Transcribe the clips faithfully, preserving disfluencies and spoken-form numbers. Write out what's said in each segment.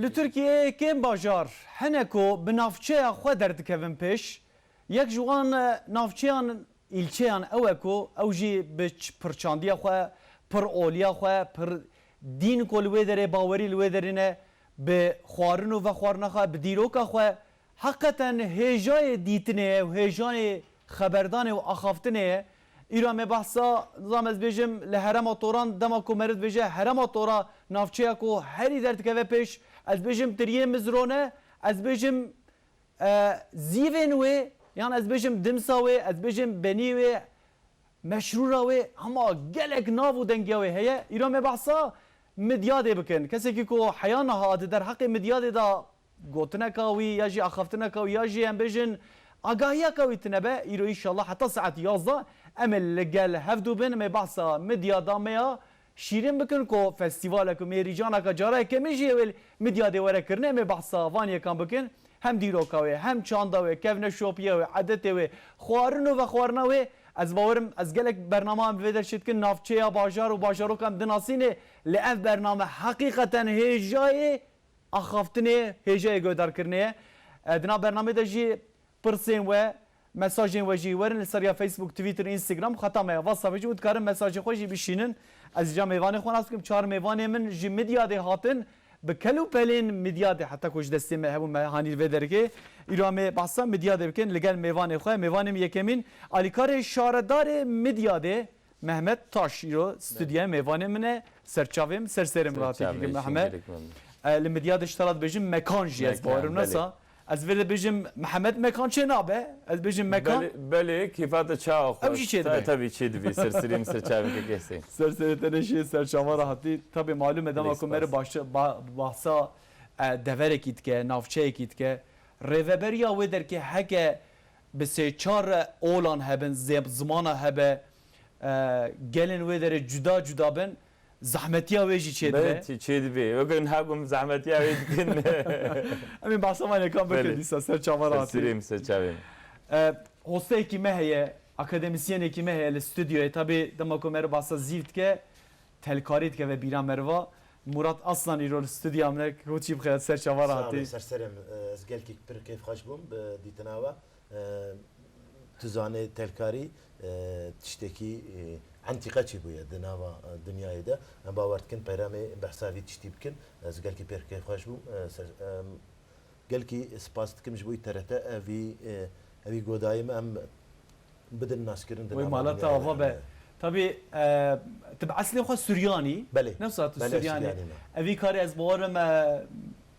Li Tirkiyeyê kêm bajar hene ku bi navçeya xwe derdikevin pêş. Yek ji wan, e, navçeyan, îlçeyan ew e ku ew jî bi ç-, pirçandiya xwe, pir oliya xwe, pir dîn ku li wê derê, bawerî li wê derê ne, bi xwarin û vexwarina xwe, bi dîroka xwe, heqeten hêjayê dîtinê ye û hêjayê xeberdanê û axaftinê ye. Îro me behsa, nizam ez bêjim, li herêma Toran, dema ku meriv dibêje herêma Tora, navçeya ku herî derdikeve pêş, ez bêjim tiriyê Mizrone, ez bêjim, e, zîvên wê, yan ez bêjim dimsa wê, ez bêjim benî wê, meşrûra wê, hema gelek nav û dengiya wê heye. Îro me behsa Midyadê bikin. Kesekî ku heya niha di derheqê Midyadê de gotineka wî ya jî axaftineka wî ya jî em bêjin agahiyeka wî tine be, îro înşallah heta saet yazdeh em ê li gel hevdû bin, em ê behsa Midyada me ya şîrîn bikin ku festîvalek û mêrîcaneke cara yekemîn jî ewê li Midyadê were kirine, em ê behsa van yekan bikin. Hem dîroka wê, hem çanda wê, kevneşopiya wê, edetê wê, xwarin û vexwarina wê. Ez bawerim, ez gelek bernama em vê der çêdikin, navçeya bajar û bajaroka em dinasînê, li ev bername heqîqeten hêjayê axaftinê, hêjayê guhdarkirinê ye. E, di nav bernamê de jî pirsên we, mesajên we jî werin li ser ya Facebook, Twitter, Instagram, xeta me ya WhatsAppê jî û dikarin mesajê xwe jî bişînin. Ez îca mêvanê xwe nas bikim. Çar mêvanê min ji Midyadê hatin, bi kel û pelên Midyadê heta ku ji destê me hebû me hanî li vê dergê. Îro em ê behsa Midyadê bikin li gel mêvanê xwe. Mêvanê min yekemîn alîkarê şaredarê Midyadê, Mehmet Taş îro stûdyoya mêvanê min e, ser çavê min, ser serê min Ser rahatî çavê dikim, şîn Mehmet. Gelek memnun. E, li Midyadê ji te re dibêjim Mekan jî ez Mekan, bawerim belê. Nesa. Ez vê de bêjim Mehmet Mekan çê nabe, ez bêjim Mekan. Belê, belê, kêfa te çawa xwe? Ew jî çê dibe. Te-, tabii çê dibê, ser serê min, ser çavê min kekesê. Ser serê te neşê, ser çava rahatî. Tabii malum e dema Lês ku meriv spas. Baş-, ba-, bahsa, e, deverekî dike, navçeyekî dike. Rêveberiya wê derkê heke bi sê çar olan hebin, zê-, zimana hebe, e, gelên wê derê cuda cuda bin, zehmetiya wê jî çê dibe. Belê, çê, çê dibe. Weke niha ku em zehmetiya wê dikin. Em ê behsa van yekan bikin Belê. Dîsa ser çava Ser rahatî. Sirê min, ser çavê min. E, hosteyekî me heye, akademisyenekî me heye li stûdyoyê. Tabî dema ku meriv behsa zîv dike, telkarî dikeve bîra meriva. Murat Aslan îro li stûdyoya min e. Ku çî bixêr, ser çava Sağ rahatî. Olun, ser serê min. E, ez gelkî pir kêfxweş bûm bi dîtina we. E, tu zanê telkarî, e, tiştekî, e, entîqe çî bûye di nava, e, dinyayê de. Em bawer dikin peyremê behsa vî tiştî bikin. Ez gelkî pir kêfxweş bûm. E, ser, e, gelkî spas dikim ji bo T R T, evî, e, evî godayê me em bidin naskirin di Wê nava mala te dinyayê ava de. Be. Tabî, e, tu bi eslê xwe Suryanî. Belê. Ne wisa tu Belê, Suryanî. Suryanî me. Evî karê ez bawerim, e,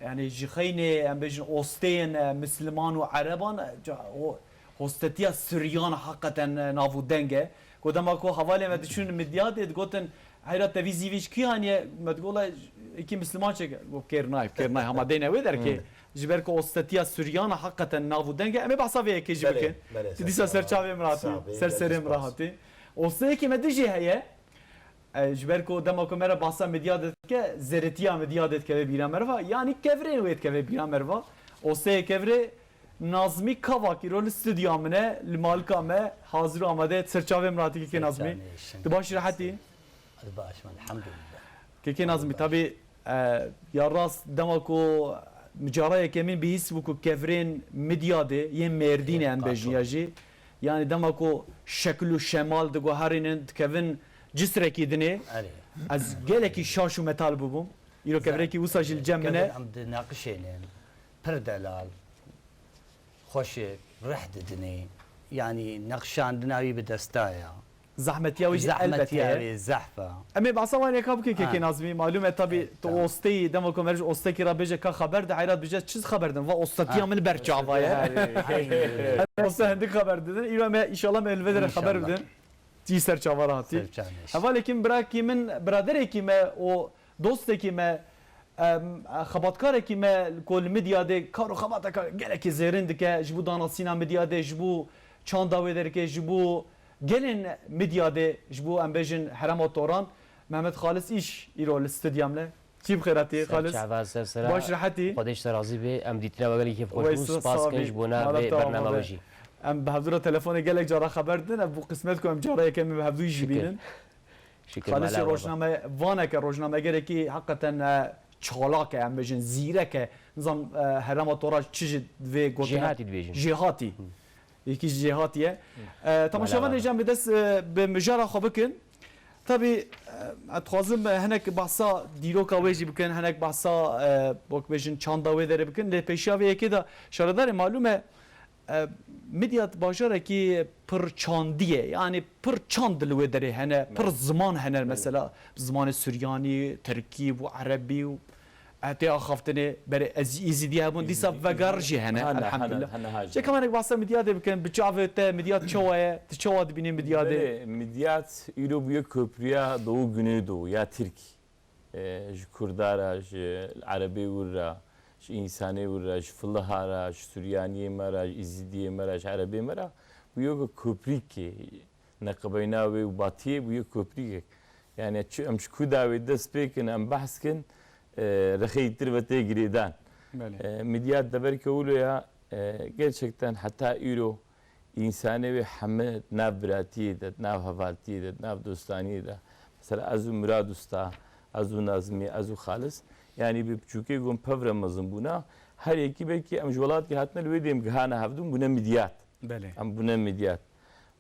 yani ji xeynê, em bêjin, osteyên, e, Misliman û Ereban, e, ca-, o hostetiya Suryan heqeten, e, nav û deng e. Ku dema ku hevalê me diçûn Midyadê, digotin, "Heyra te vî zîvî ji kî aniye?" Me digot, "Wela ekî Misliman çêke." Got, "Kêr nayê, kêr nayê, hema deyne wê derkê." Hmm. Ji ber ku ostetiya Suryan heqeten nav û deng e. Em ê behsa vê yekê jî Belê, bikin. Belê, Tu ser dîsa ser çava. Çavê min hatî, Sağ ol, ser gelek serê min spas. Rahatî. Osteyekî me dijî heye. E, ji ber ku dema ku me re behsa Midyadê dike, zêretiya Midyadê dikeve bîra meriva, yanî kevirên wê dikeve bîra meriva. Osteyê kevirê Nazmî Kavak îro li stûdyoya min e, li malika me hazir û amade ye. Ser çavê min rahatî kekê Nazmî. Ser çavê, şim. Tu baş, rehetî? Ez baş im, elhamdulillah. Kekê Nazmî, tabî, e, ya rast dema ku min cara yekemîn bihîst bû ku kevirên Midyadê, yên Mêrdînê em bêjin ya jî, yanî dema ku şekil û şemal diguherînin, dikevin cisrekî dinê, Erê. Ez gelekî şaş û metal bûbûm. Îro kevirekî wisa jî li cem min e. Kevir em dineqişênin, pir delal, xweşik, rih didinê. Yanî neqişandina wî bi desta ye. Zehmetiya wî jî elbet Zehmetiya heye. Wî zehf e. Em ê behsa wan yeka bikin kekê Ha. Nazmî. Malûm e tabî E, tu tamam. Osteyî, dema ku meriv ji ostekî re bêje ka xeber de, heyra dibêje çi xeber din? Va ostetiya Ha. min ber çava ye. Ostetiya, erê, erê. Her oste hindik xeber didin. Îro me înşallah me li vê derê xeber İnşallah. Bidin. Tî ser çava rahatî. Ser çava. Hevalekî min, birakî min, biraderekî me û dostekî me, em, xebatkarekî me ku li Midyadê kar û xebateke gelekî zêrin dike, ji bo danasîna Midyadê, ji bo çanda wê derkê, ji bo gelên Midyadê, ji bo em bêjin herêma Toran, Mehmet Xalis Îş îro li stûdyoya min e. Çî bixêr hatî, Ser Xalis? Çava, ser sera. Baş, rehetî? Xwedê ji te razî be. Em dîtina we gelekî kêfxweş Xwedê bû. Spas sabî. Kin ji bona Mala vê te bernama ava be. We jî. Em bi hevdû re telefonê gelek cara xeber didin. Ev bû qismet ku em cara yekemîn bi hevdû jî Şikir. Bînin. Şikir, Xalis mala jî we be. Rojnamevaneke, rojnamegerekî heqeten, e, çalak e, em bêjin zîrek e. Nizam, e, herema Tora çi ji vê gotina Jêhatî dibêjin. Jêhatî. Yekî ji jêhatî ye. E, temaşevanê Bala. Can bi dest, e, bi mijara xwe bikin. Tabî, e, ez dixwazim, e, hinek behsa dîroka wê jî bikin, hinek behsa, e, wek bêjin çanda wê derê bikin. Lê pêşiya vê yekê de şaredarê malûm e, e, Midyat bajarekî pir çandî ye. Yanî pir çand li wê derê hene, pir Evet. ziman hene. Evet. Mesela zimanê suryanî, tirkî û erebî û hetê axaftinê berê ez, Îzîdî hebûn, dîsa Îzîdî, vegar Îzîdî. jî hene, Hene, hene, elhamdulillah. hene, hajî. Çeka me hinek behsa Midyadê bikin, bi çavê te Midyat çawa ye, tu çawa dibînî Midyadê? Belê, Midyat îro bûye köprüya Doğu Güneydoğu ya Tirk. E, ji Kurda re, ji Erebê wir re, ji însanê wir re, ji Filiha re, ji Suryaniyê me re, ji Îzîdiyê me re, ji Erebê me re, bûye ku köprîkê, neqebeyna wê û Batiyê bûye köprîkek. Yani çi, em ji ku dawê dest pê kin, em behs kin, e, rexê îtir ve tê girêdan. Belê. E, Midyat deverke wilo ya, e, gerçekten heta îro însanê wê heme di nav biratiyê de, di nav hevaltiyê de, di nav dostaniyê de. Mesela ez û Murad Usta, ez û Nazmî, ez û Xalis, yanî bi piçûkê gon pev re mezin bûna. Her yekî belkî em ji welatî hatine li wê dêm gihane hevdûn bûne Midyat. Belê. Em bûne Midyat.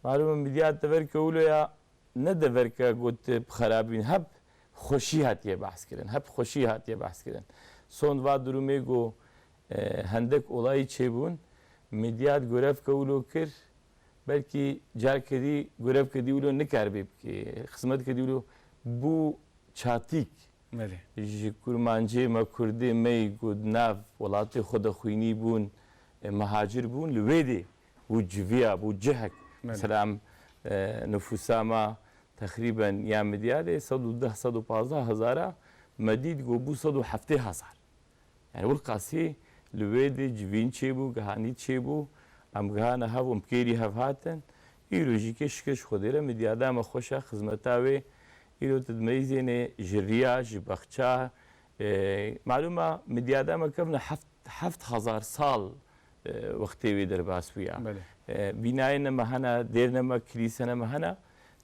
Malûm e Midyat deverke wilo ya ne deverke got bi xerabîn, hep xweşî hatiye behs kirin, hep xweşî hatiye behs kirin. Son va durumê ku, e, hendek olayî çêbûn, Midyat gorevke wilo kir, belkî carke dî gorevke dî wilo nikaribê bike, xizmetke dî wilo bû çatîk. Belê. Ji kurmancê me, kurdê me yî ku di nav welatê xwe de xwînî bûn, e, mihacir bûn, li wê dê bû civiya, bû cihek. Belê. Mesela em, e, nifûsa me teqrîben ya Midyadê sed û deh, sed û pazdeh hezara, me dît ku bû sed û heftê hezar. Yani wilqasî li wê dê civîn çêbû, gihanî çêbû, em gihane hev û em kêrî hev hatin. Îro jî kê şikir ji Xwedê re Midyada me xweş e, xizmeta wê. Îro tu dimeyzênê ji riya, ji bexça, e, malûm e Midyada me kevne heft, heft hezar sal, e, wextê wê derbas bûya. Belê. E, bînayê ne me hene, dêrne me, kilîsene me hene.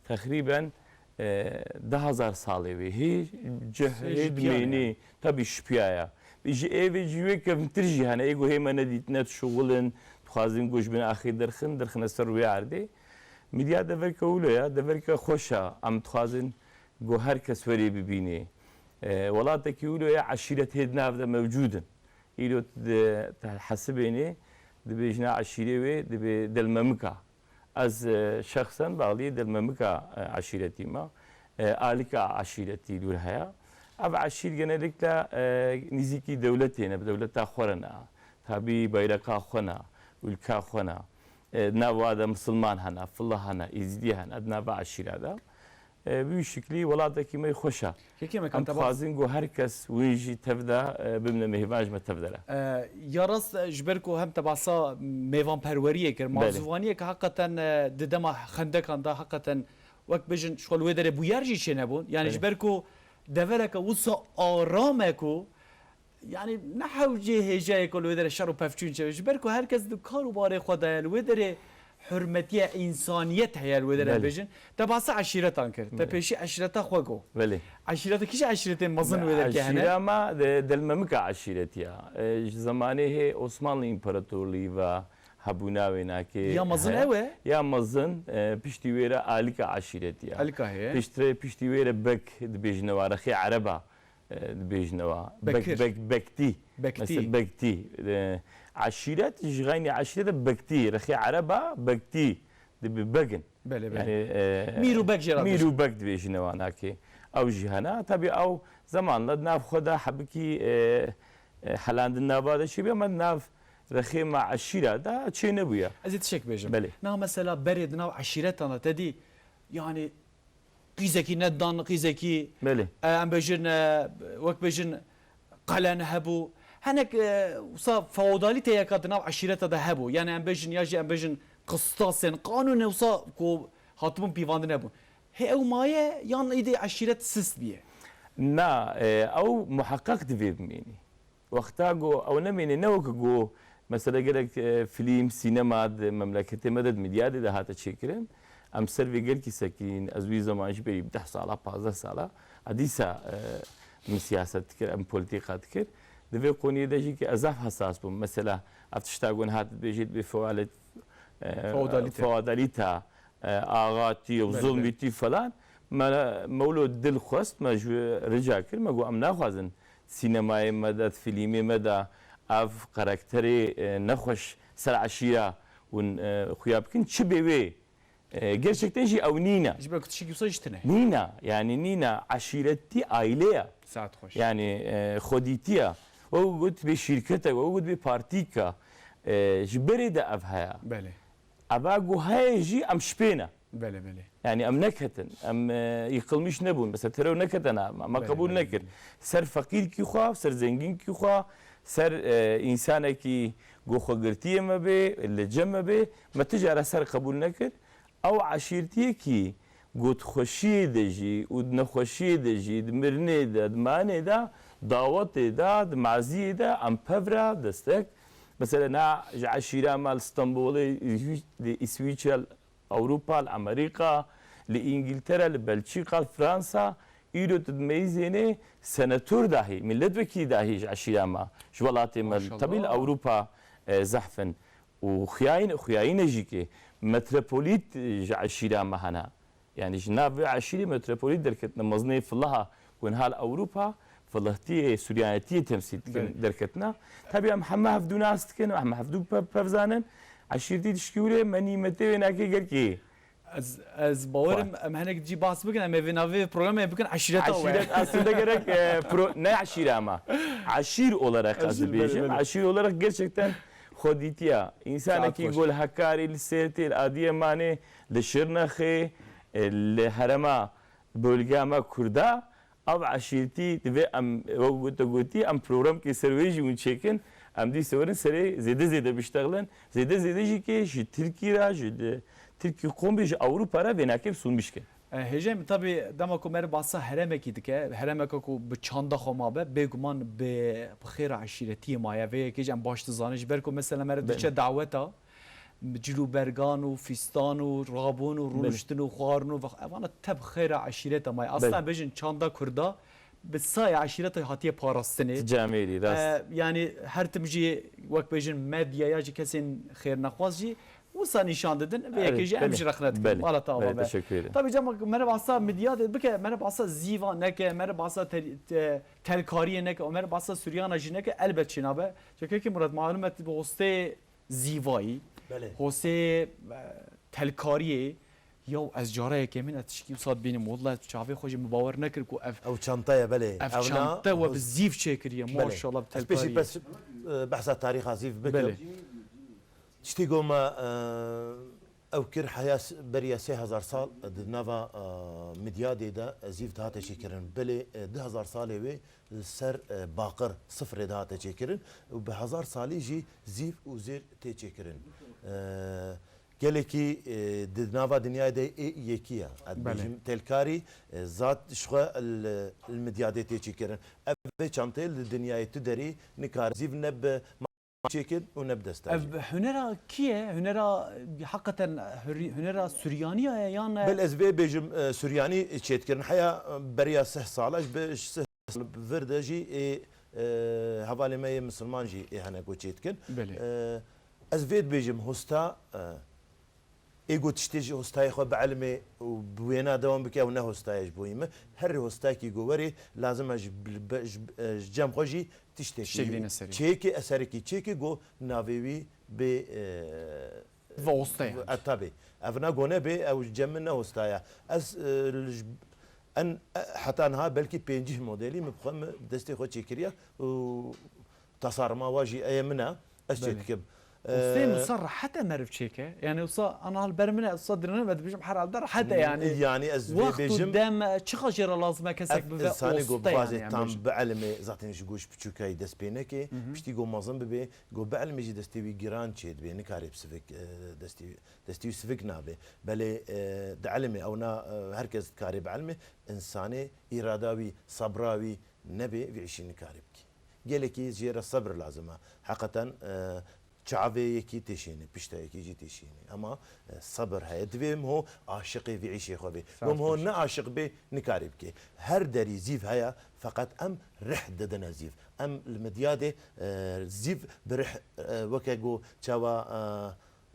Teqrîben, e, deh hezar salê wê. Hê cih, Sê hê ji piya ne dimênê, yani. Tabî şipiya ya. Ji ê vê jî wê kevintir jî hene. Ê ku hê me nedîtine, dişuxulin, dixwazin ku ji bin axê derxin, derxine ser rûyê erdê. Midya deverke wilo ya, deverke xweş a. Em dixwazin ku her kes were bibînê. E, welatekî wilo ya, eşîret hê di nav de mewcûd in. Îro di, te hesibênê, dibêjine eşîrê wê, dibê Delmemika. Ez, e, şexsen bağliyê Delmemika, e, eşîretî me. E, Alika eşîretî li wir heye. Ev eşîr genellikle, e, nîzîkî dewletê ne, bi dewleta xwe re ne. Tabî bayreqa xwe ne, ulka xwe ne. E, di nav wa de misilman hene, filih hene, êzidî hene, di nav eşîra de. E, bi wî şiklî welatekî me xweş e. Kekê me, Em ka te bas- dixwazin ku her kes win jî tev de, e, bimne mêvan ji me tev de re. E, ya rast, e, ji ber ku hem te basa mêvanperweriyê kir, Belê. mazûvaniyeke heqeten, e, di dema xendekan de heqeten wek bijin ji xwe li wê derê bûyer jî çênebûn. Yani Belê. ji ber ku devereke wisa aram e ku Yani ne hewcê hêjayê ku li wê derê şer û pevçûn çêbe. Ji ber ku her kes di kar û barê xwe de ye, li wê derê hurmetiye, însaniyet heye li wê derê Belê. bêjin. Te basa eşîretan kir. Te Belê. pêşî eşîreta xwe got. Belê. Eşîreta kî ji eşîretên mezin wê derê hene? Eşîra me de Delmemika eşîretî ya. E, ji zemanê hê Osmanlı İmparatorluğu ve hebûna wê nakê Ya mezin heye. ew e? Ya mezin, e, piştî wê re Alika eşîretî ya. Alika heye. Piştre, piştî wê re Bek dibêjine wa, rexê Ereba. e, dibêjine wa. Bekir. Bek-, bek-, Bektî. Bektî. Mesela Bektî. E, eşîret, ji xeynî eşîret de Bektî. Rexê Ereba Bektî. Dibi Begin. Belê, belê. Yani, e, Mîr û Bek jê re Mîr dibêjin. û Bek dibêjine wa nakê. Ew jî hene. Tabii ew zamanla di nav xwe de hebikî, e, e, helandin nava de çêbî, ama di nav rexê me eşîra de çê nebûye. Ez ê tiştek bêjim. Belê. Na mesela berê di nav eşîretan de te dî, yani qîzekî ne dan, qîzekî, Belê. e, em bêjin, e, wek bêjin qelen hebû. Hinek, e, wisa feodalîteyeka di nav eşîreta de hebû. Yani em bêjin ya jî em bêjin qistasên, qanûnê wisa ku hatibûn pîvandin hebûn. Hê ew maye yan îdî eşîret sist bûye? Na, e, ew muheqeq divê bimînî. Wexta ku ew nemîne, ne weke ku mesela gelek, e, fîlm, sînema di memleketê me de, di Midyadê de hate çêkirin. Em ser vê gelkî sekînin, ez wî zeman jî berî deh sala, pazdeh sala, a dîsa, e, min siyaset dikir, em polîtîka dikir. Di vê qoniyê de jî ki ez zaf hesas bûm. Mesela, ev tişta ku niha dibêjî dibê fewalet, e, Feodalîte. Feodalîta, e, axatî û Belê, belê. zulmîtî falan. Me, me wilo dil xwest, me ji wê rica kir, me got, em naxwazin sînemayê me de, fîlmê me de ev karakterê, e, nexweş ser eşîra hûn, e, xuya bikin. Çi bê wê, e, gerçekten jî ew nîne. Ji ber ku tiştekî wisa jî tune. Nîne, yanî nîne. Eşîretî aîleya. Saet xweş. Yanî, e, xwedîtiya. Wek got bê şîrketek, wek got bê partîka. E, ji berê de ev heye. Belê. Eva ku heye jî em ji pê ne. Belê, belê. Yanî em neketin, em, e, yıkılmış nebûn. Mesela terör neketena, me Belê, qebûl belê, nekir. belê. Ser feqîrkî xwe, ser zengînkî xwe, ser, e, însanekî ku xwegirtiyê me bê, li cem me bê, me ti cara ser qebûl nekir. Ew eşîrtiyekî ku di xweşiyê de jî û di nexweşiyê de jî, di mirinê de, di manê de, dawetê de, di maziyê de em pev re destek. Mesela na ji eşîra me li Stenbolê, li Îswîçre, Ewropa, li Amerîka, li Îngiltere, li Belçîka, li Fransa, îro tu dimeyîzênê senator dahî, milletvekîlî dahî ji eşîra me, ji welatê me, Maşallah. tabî li Ewropa, e, zehf in. Û xuyayîn-, xuyayîne jî ki metropolît ji eşîra me hene. Yanî ji nav vê eşîrê metropolît derketine, mezinê Filiha ku niha li Ewropa, Filihtiyê, Suryanetiyê temsîl dikin, Belê. derketine. Tabî em heme hevdû nas dikin, em hevdû pe-, pev zanin. Eşîrtî dişkî wile me nîmetê wê nake gerkê. Ez, ez bawerim Xwe. em hinek cî bahs bikin, em ê vê navê programê bikin eşîreta we. Eşîret aslında gerek, e, pro-, ne eşîra ama. Eşîr olarak ez Eşîr, belê, dibêjim. belê. Eşîr olarak gerçekten xwedîtiya. Însanekî Saet xweş. gol Hekarî, li Sêrtê, li Adiyemanê, li Şirnexê, e, li herema bölgama Kurda, ev eşîrtî divê em, wek te gotî, em programkê ser wê jî hûn çêkin. Em dî sewerin serê zêde zêde biştexlin. Zêde zêde jî kê ji Tirkî re, ji di-, Tirkî komê ji Ewropa re vênakê bi sûn bişkin. E, hêjayê min tabî dema ku me re bahsa herêmekî dike, herêmeke ku bi çanda xwe mabe, bêguman bi, bi xêra eşîretiyê maye. Vê yekê jî em baş dizanin. Ji ber ku mesela me re Belê. diçe daweta, cilûbergan û fîstan û rabûn û Belê. rûniştin û xwarin û vex-, evana teb xêra eşîreta maye. Aslında Belê. bêjin çanda Kurda bi saya eşîreta hatiye parastinê. Camêrî, rast. E, yanî her tim jî wek bêjin medya ya jî kesên xêrnexwaz jî wisa nîşan didin. Vê Erê, yekê jî em belê. jî rexne dikin. Belê. Mala te ava Belê, be. teşekkür ederim. Tabî cem me re bahsa medya de bike, me re bahsa zîva neke, me re bahsa te-, te-, telkariyê neke, me re bahsa Suryana jî neke, elbet çênabe. Çekekî Murat, malum e tu bi hostê zîvayî, Belê. hosê, e, telkariyê, yaw ez careyekê min ez tişkî wisa dibînim, wela çavê xwe jî min bawer nekir ku ev Ew çantaya, belê. ev Ew na çante we bi hos- zîv çêkiriye, Belê. maşallah, bi Ez pêşî telkariyê. pes, e, behsa tarîxa zîv bikim. Belê. Tiştî ku me, e, ew kir heya s-, beriya sê hezar sal di nava, e, Midyadê de zîv dihate çêkirin. Belê, e, du hezar salê wê li ser, e, baqir sifrê dihate çêkirin û bi hezar salî jî zîv û zêr tê çêkirin. E, gelekî, e, di nava dinyayê de ê yekî ye. Ez Belê. dibêjim telkarî, e, zat ji xwe li, li Midyadê tê çêkirin. Ev vê çanteyê li dinyayê tu derî nikare zîv ne bi çêkin û ne bi desta Ev jî. hunera kî ye? Hunera, e, heqeten hurî-, hunera Suryaniya ye yan, e? Bil ez vê bêjim, e, Suryanî çêdikirin. Heya, e, beriya sih sala ji bi-, sih sal bi vir de jî ê, e, hevalê me yê misilman jî ê hene ku çêdikin. Belê. E, ez vê dibêjim hosta, e, Ê ku tiştê ji hostayê xwe bielime û bi wêna dewam bike, ew ne hosta ye ji bo me. Herî hostakî ku werê, lazim e ji, bi, ji, ji cem xwe jî tiştekî Tiştek dîne serî. çêke, eserekî çêke ku navê wî bê, e, Ve hosta yani. e, tabi. Ev na ku nebe, ew cem min ne hosta ye. Ez, e, li j-, en, e, heta niha belkî pêncî modelî min bi xwe, min destê xwe çêkiriye û tasarima wa jî eye min e. Ez Belê. çêdikim. Hostê Ee, wisa rehet e meriv çêke. Yani wisa ana hal ber min e, wisa direne me dibêjim herhalde rehet e yani. Yani ez vê Wext û bêjim, dem, e, çiqa jê re lazim e kesek ev bibe insanê ku hoste bixwaze yani, em tam bêjin. bielime, zaten ji goş piçûkayî dest pê neke, Hı hı. piştî ku mezin bibe, ku bielime jî destê wî giran çê dibe, nikare bi sivik, e, destê, destê wî sivik nabe. Belê, e, dielime, ew na, e, her kes dikare bielime, insanê îrada wî, sabra wî nebe, vê îşî nikare bike. Gelekî jê re sebir lazim e. Heqeten, e, Çavê yekî têşînê, pişta yekî jî têşînê. Ema, e, sebir heye. Divê miho aşiqê vî îşê xwe bê. Bo miho ne aşiq bê, nikarî bikê. Her derî zîv heye, feqet em rih didine zîv. Em li Midyadê, e, zîv bi rih, e, weke ku çawa,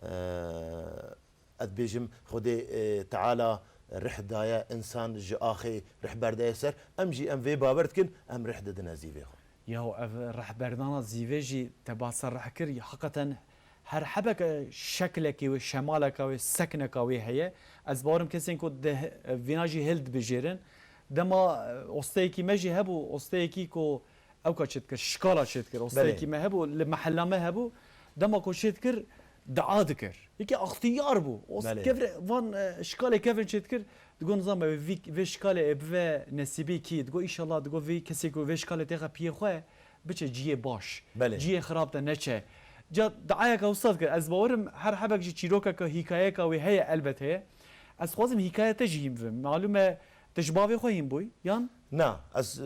e, e, ez dibêjim, Xwedê, e, Teala rih daye însan ji axê rih berdaye ser. Em jî em vê bawer dikin, em rih didine zîvê xwe. Yaw ev rehberdana zîvê jî te behsa reh kir, heqeten her hebeke şeklekê wê, şemaleka wê, sekneka wê heye. Ez bawerim kesên ku di he-, vîna jî hildibijêrin. Dema, e, osteyekî me jî hebû, osteyekî ku ewka çêdikir, şikala çêdikir, osteyekî Belê. me hebû, li mehella me hebû, dema ku çêdikir, dua dikir. Yekî extiyar bû. Os-, Belê. kevre-, van, e, şikalê kevin çêdikir, digot, nizam e, vî, vê şikalê ê bive nesîbî kî. Digot, înşallah, digot, vî kesê ku vê şikalê têxe piyê xwe, biçe ciyê baş. Belê. Ciyê xirab de neçe. Ca duayeka wisa dikir. Ez bawerim her hebek jî çîrokeka, hîkayeyeka wê heye, elbet heye. Ez dixwazim hîkaye te jî hîn bivim. Malûm e, te ji bavê xwe hîn bûy, yan? Na, ez, e,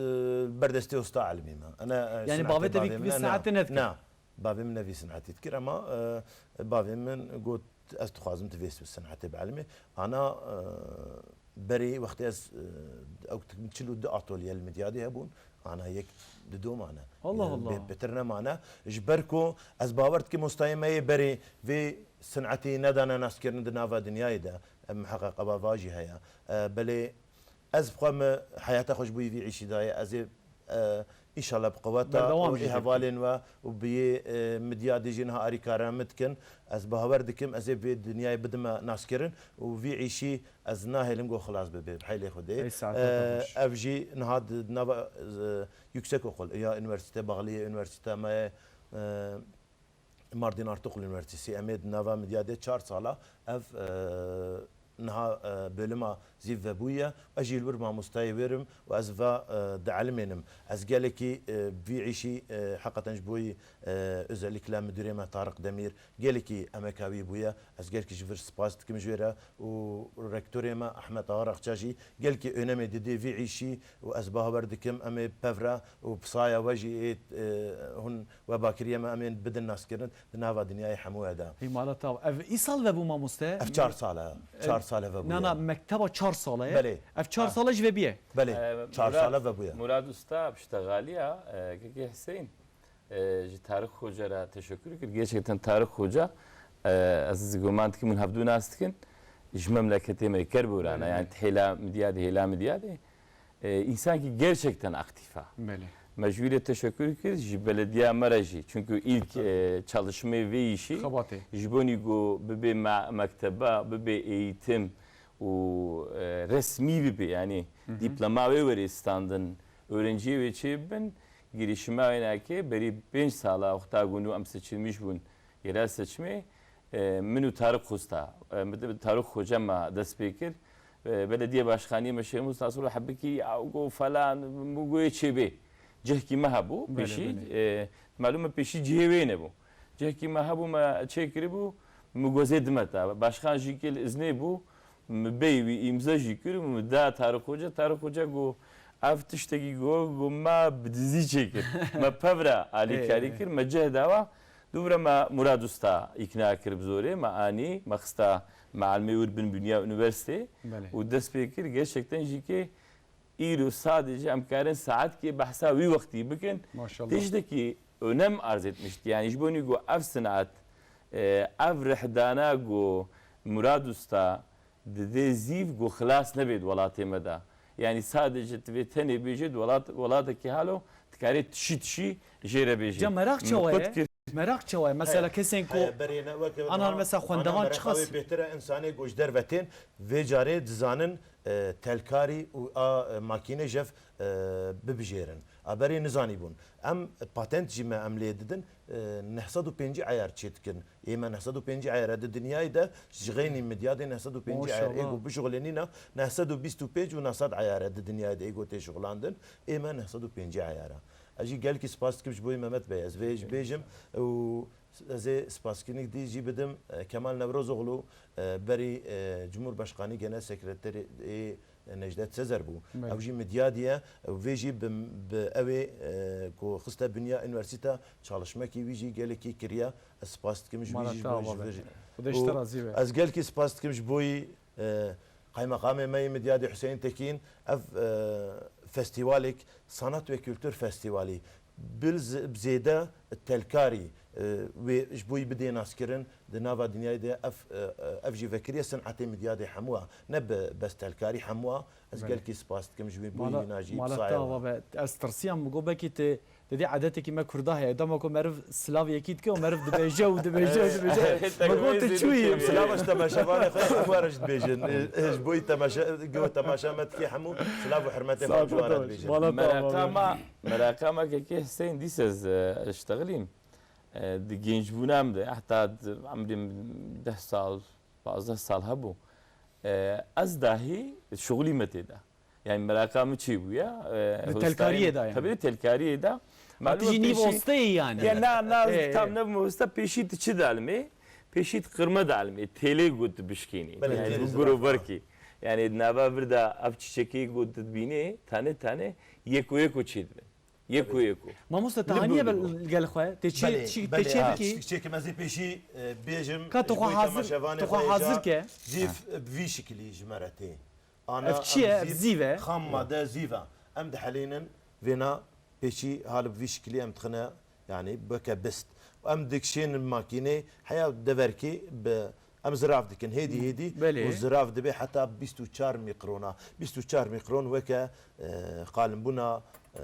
berdestê usta elimî me. Ene, e, Yanî sinetê bavê te vî, bavê vî min e, na. sinetê nedikir? Na. Bavê min ne vî sinetî dikir, ema, e, bavê min got, "Ez dixwazim tu vê sinetê bielimî." Ana, e, berê wextê ez, e, ew çil û du atolye li Midyadê hebûn, ana yek di do mane. Allah E, Allah. bê-, bêtir nemane. Ji ber ku ez bawer dikim, mostayê me yê berê vê sinetê nedane naskirin di nava dinyayê de. Em miheqeq eva va jî heye. E, belê Ez bi xwe min heyata xwe ji bo vî îşî daye. Ez ê, e, înşallah bi qeweta Berdewam û jî ê hevalên we û bi yê, e, Midyadê jî niha arîkara min dikin. Ez bawer dikim, ez ê vê dinyayê bidime naskirin û vî îşî ez nahêlim ku xilas bibe, bi heylê Xwedê. Ey saeta E, te xweş. Ev jî niha di nava, e, yüksek okul, ya üniversite, Baxliyê üniversite me ye, e, Mardin Artuklu Üniversitesi, em ê di nava Midyadê çar sala ev, e, niha, e, bölüma zîv vebûye. Ez jî li wir mamostayê wêrim û ez va, e, dielimênim. Ez gelekî, e, vî îşî, e, heqeten ji bo yî, e, özellikle müdürê me Tarık Demir gelekî emeka wî bûye. Ez gelekî ji vir spas dikim ji wê re û rektorê me Ahmet Ağa Rakça jî gelekî önemê didê vî îşî û ez bawer dikim em ê pevre û pisaya we jî ê, e, hûn We bakiriye me em ên bidin naskirin di nava dinyayê hemû e de. Ê mala taw. Ev îsal vebû mamoste? Ev çar sal e. Ev Çar sal e vebûye. Na, na, mekteba çar sal e. Belê. Ev çar sal e ji vebiye. Belê, Ee, çar Murad, sal e vebûye. Murad Usta piştexaliya, e, Kekê Hüseyin, e, ji Tarık Hoca re teşekkür kir. Gerçekten Tarık Hoca, e, ez guman dikim hûn hevdû nas dikin. Ji memleketê me Kerboran e. Belê, Yani belê. Hêla Midyadê, hêla Midyadê. E, însankî gerçekten aktif e. Belê. Me ji wî re teşekkür kir, ji belediya me re jî. Çünkü ilk, Tabii. e, çalışmê vê işî Xebatê. ji bo nî ku bibe me-, mekteba, bibe eğitim û, e, resmî bibe, yani Hı hı. diploma wê were standin, öğrenciyê wê çêbibin, girişima wê nake berî pênc sala wexta ku nû em seçilmiş bûn, yerel seçimê, E, min û Tarık Usta, e, min de Tarık Hoca me dest pê kir. E, belediye başkanî me Şêx Musa Sulu hebikî, ya go falan, min go yê çêbê. Cihkî me hebû, Belê, pêşî, belê. e, malûm e pêşî cihê wê nebû. Cihkî me hebû, me çê kiribû, min gozê dime te. Başkan jî kê li iznê bû, min bey wî îmza jî kir û min da Tarık Hoca. Tarık Hoca go, ev tiştekî go, go me bi dizî çêkir. Me pevra alîkarî Ê. kir, me cih dawa. Dûvre me Murad Usta îkna kir bi zorê, me anî, me xista mealimê wir bin binya üniversitê Belê. û dest pê kir. Gerçekten jî ke îro sadece em karin saetkê behsa wî wextî bikin. Maşallah. Tiştekî önem arz etmişti. Yani ji bo nî ku ev sinat, e, ev rihdana ku Murad Usta didê zîv ku xilas nebê di welatê me de. Yani sadece divê tenê bêje di welat, welatekî halo, dikarê tişî tişî jê re bêje. Ca meraq çawa ye? Meraq çawa ye? Mesela Heye, kesên ku heye, berê ne weke ana niha, mesela ana xwendevan mereqa çiqas wê bêtir e, insanê ku ji derve tên vê carê dizanin, e, telkarî û a, e, makîne jev, e, bibijêrin. A berê nizanîbûn. Em patent jî me em lê didin, e, neh sed û pêncî eyar çêdikin. Ê me neh sed û pêncî eyar e di dinyayê de, ji xeynî Midyadê neh sed û pêncî eyar ê Maşallah. ku bişuxulênîna, neh sed û bîst û pênc û neh sed eyar e di dinyayê de ê ku tê şuxulandin. Ê me neh sed û pêncî eyar e. Ez jî gelkî spas dikim ji bo Mehmet Bey. Ez vê jî bêjim û ez ê spaskinik dî jî bidim, e, Kemal Newrozoğlu, e, berî, e, Cumhurbaşkanı Genel Sekreteri, e, Necdet Sezer bû. Belê. Ew jî midyadî ye. Ew vê jî bi, bi ew ê, e, ku xiste binya unîversîte, çalışmekî wî jî gelekî kiriye. Ez spas dikim ji wî jî ji bo, ji bo, Xuda ji te razî be. Ez gelkî spas dikim ji bo yî, e, qaymeqamê me yê midyadî Huseyîn Tekîn. Ev, e, festîvalek sanat ve kültür festîvalî. Bil z-, bi zêde telkarî, e, wê ji bo yî bidê naskirin di nava dinyayê de ev, e, e, ev jî vekirî ye senetê midyadê hemû a. Ne bi bes telkarî hemû a. Ez Belê. Gelkî spas dikim ji wî bo Mala, wîna jî mala te saye ava be. Ez tirsiyam, min got belkî tu didî edetekî me Kurda heye. Dema ku meriv silav yekî dike û meriv dibêje û dibêje û dibêje. Min got tu çûyî. Em silav ji temaşevanê xwe hemû re jî dibêjin. Ji bo yî temaşe, go temaşa me dikê hemû silav û hurmetê xwe ji wan re dibêjin. Mala te ava be. Meraqa me, meraqa me kekê Huseyîn dîse ez, e, ji texilîm. E, di gençbûna min de, heta di emrê min deh sal, pazdeh sal hebû. E, ez dahî şixulî me tê de. Yani meraqa min çê bûye. E, Di hostayê telkariyê de yani. Tabii telkariyê de. Ma tu Malum jî nîv pêşî osteyî yani. Ya na, na, Ê, tam ê. Ne bi hosta pêşî tu çi dalimê? Pêşî tu qirme dalimê. Têlê got tu bişkênî. Belê, Yani têlê bu ziraf. Groverkî. Yani nava vir de ev çiçekî got tu dibînê, tane tane, yeko yeko çê dibin. Yeko yeko. Mamoste, te Li haniye bû, li bû. Gel xwe? Tê çi, Belê, çi, belê, tê çi ha. Bikî? Çiçekê me zî pêşî, e, bêjim, Ka tu ji xwe bo hazir, temaşevanê tu xwe xwe hazir hêja ke. Zîv, e, bi vî şikilî ji me re tê. Ana Ev çi em ye? Ev zîv, zîv e? Xam made zîv e. Em dihelînin vêna pêşî hal bi vî şikilî em dixine, yani weke bist. Em dikişênin makînê, heya deverkê bi Em zirav dikin, hêdî hêdî Belê. Û zirav dibe heta bîst û çar mîkrona. Bîst û çar mîkron weke, e, qalinbûna, e,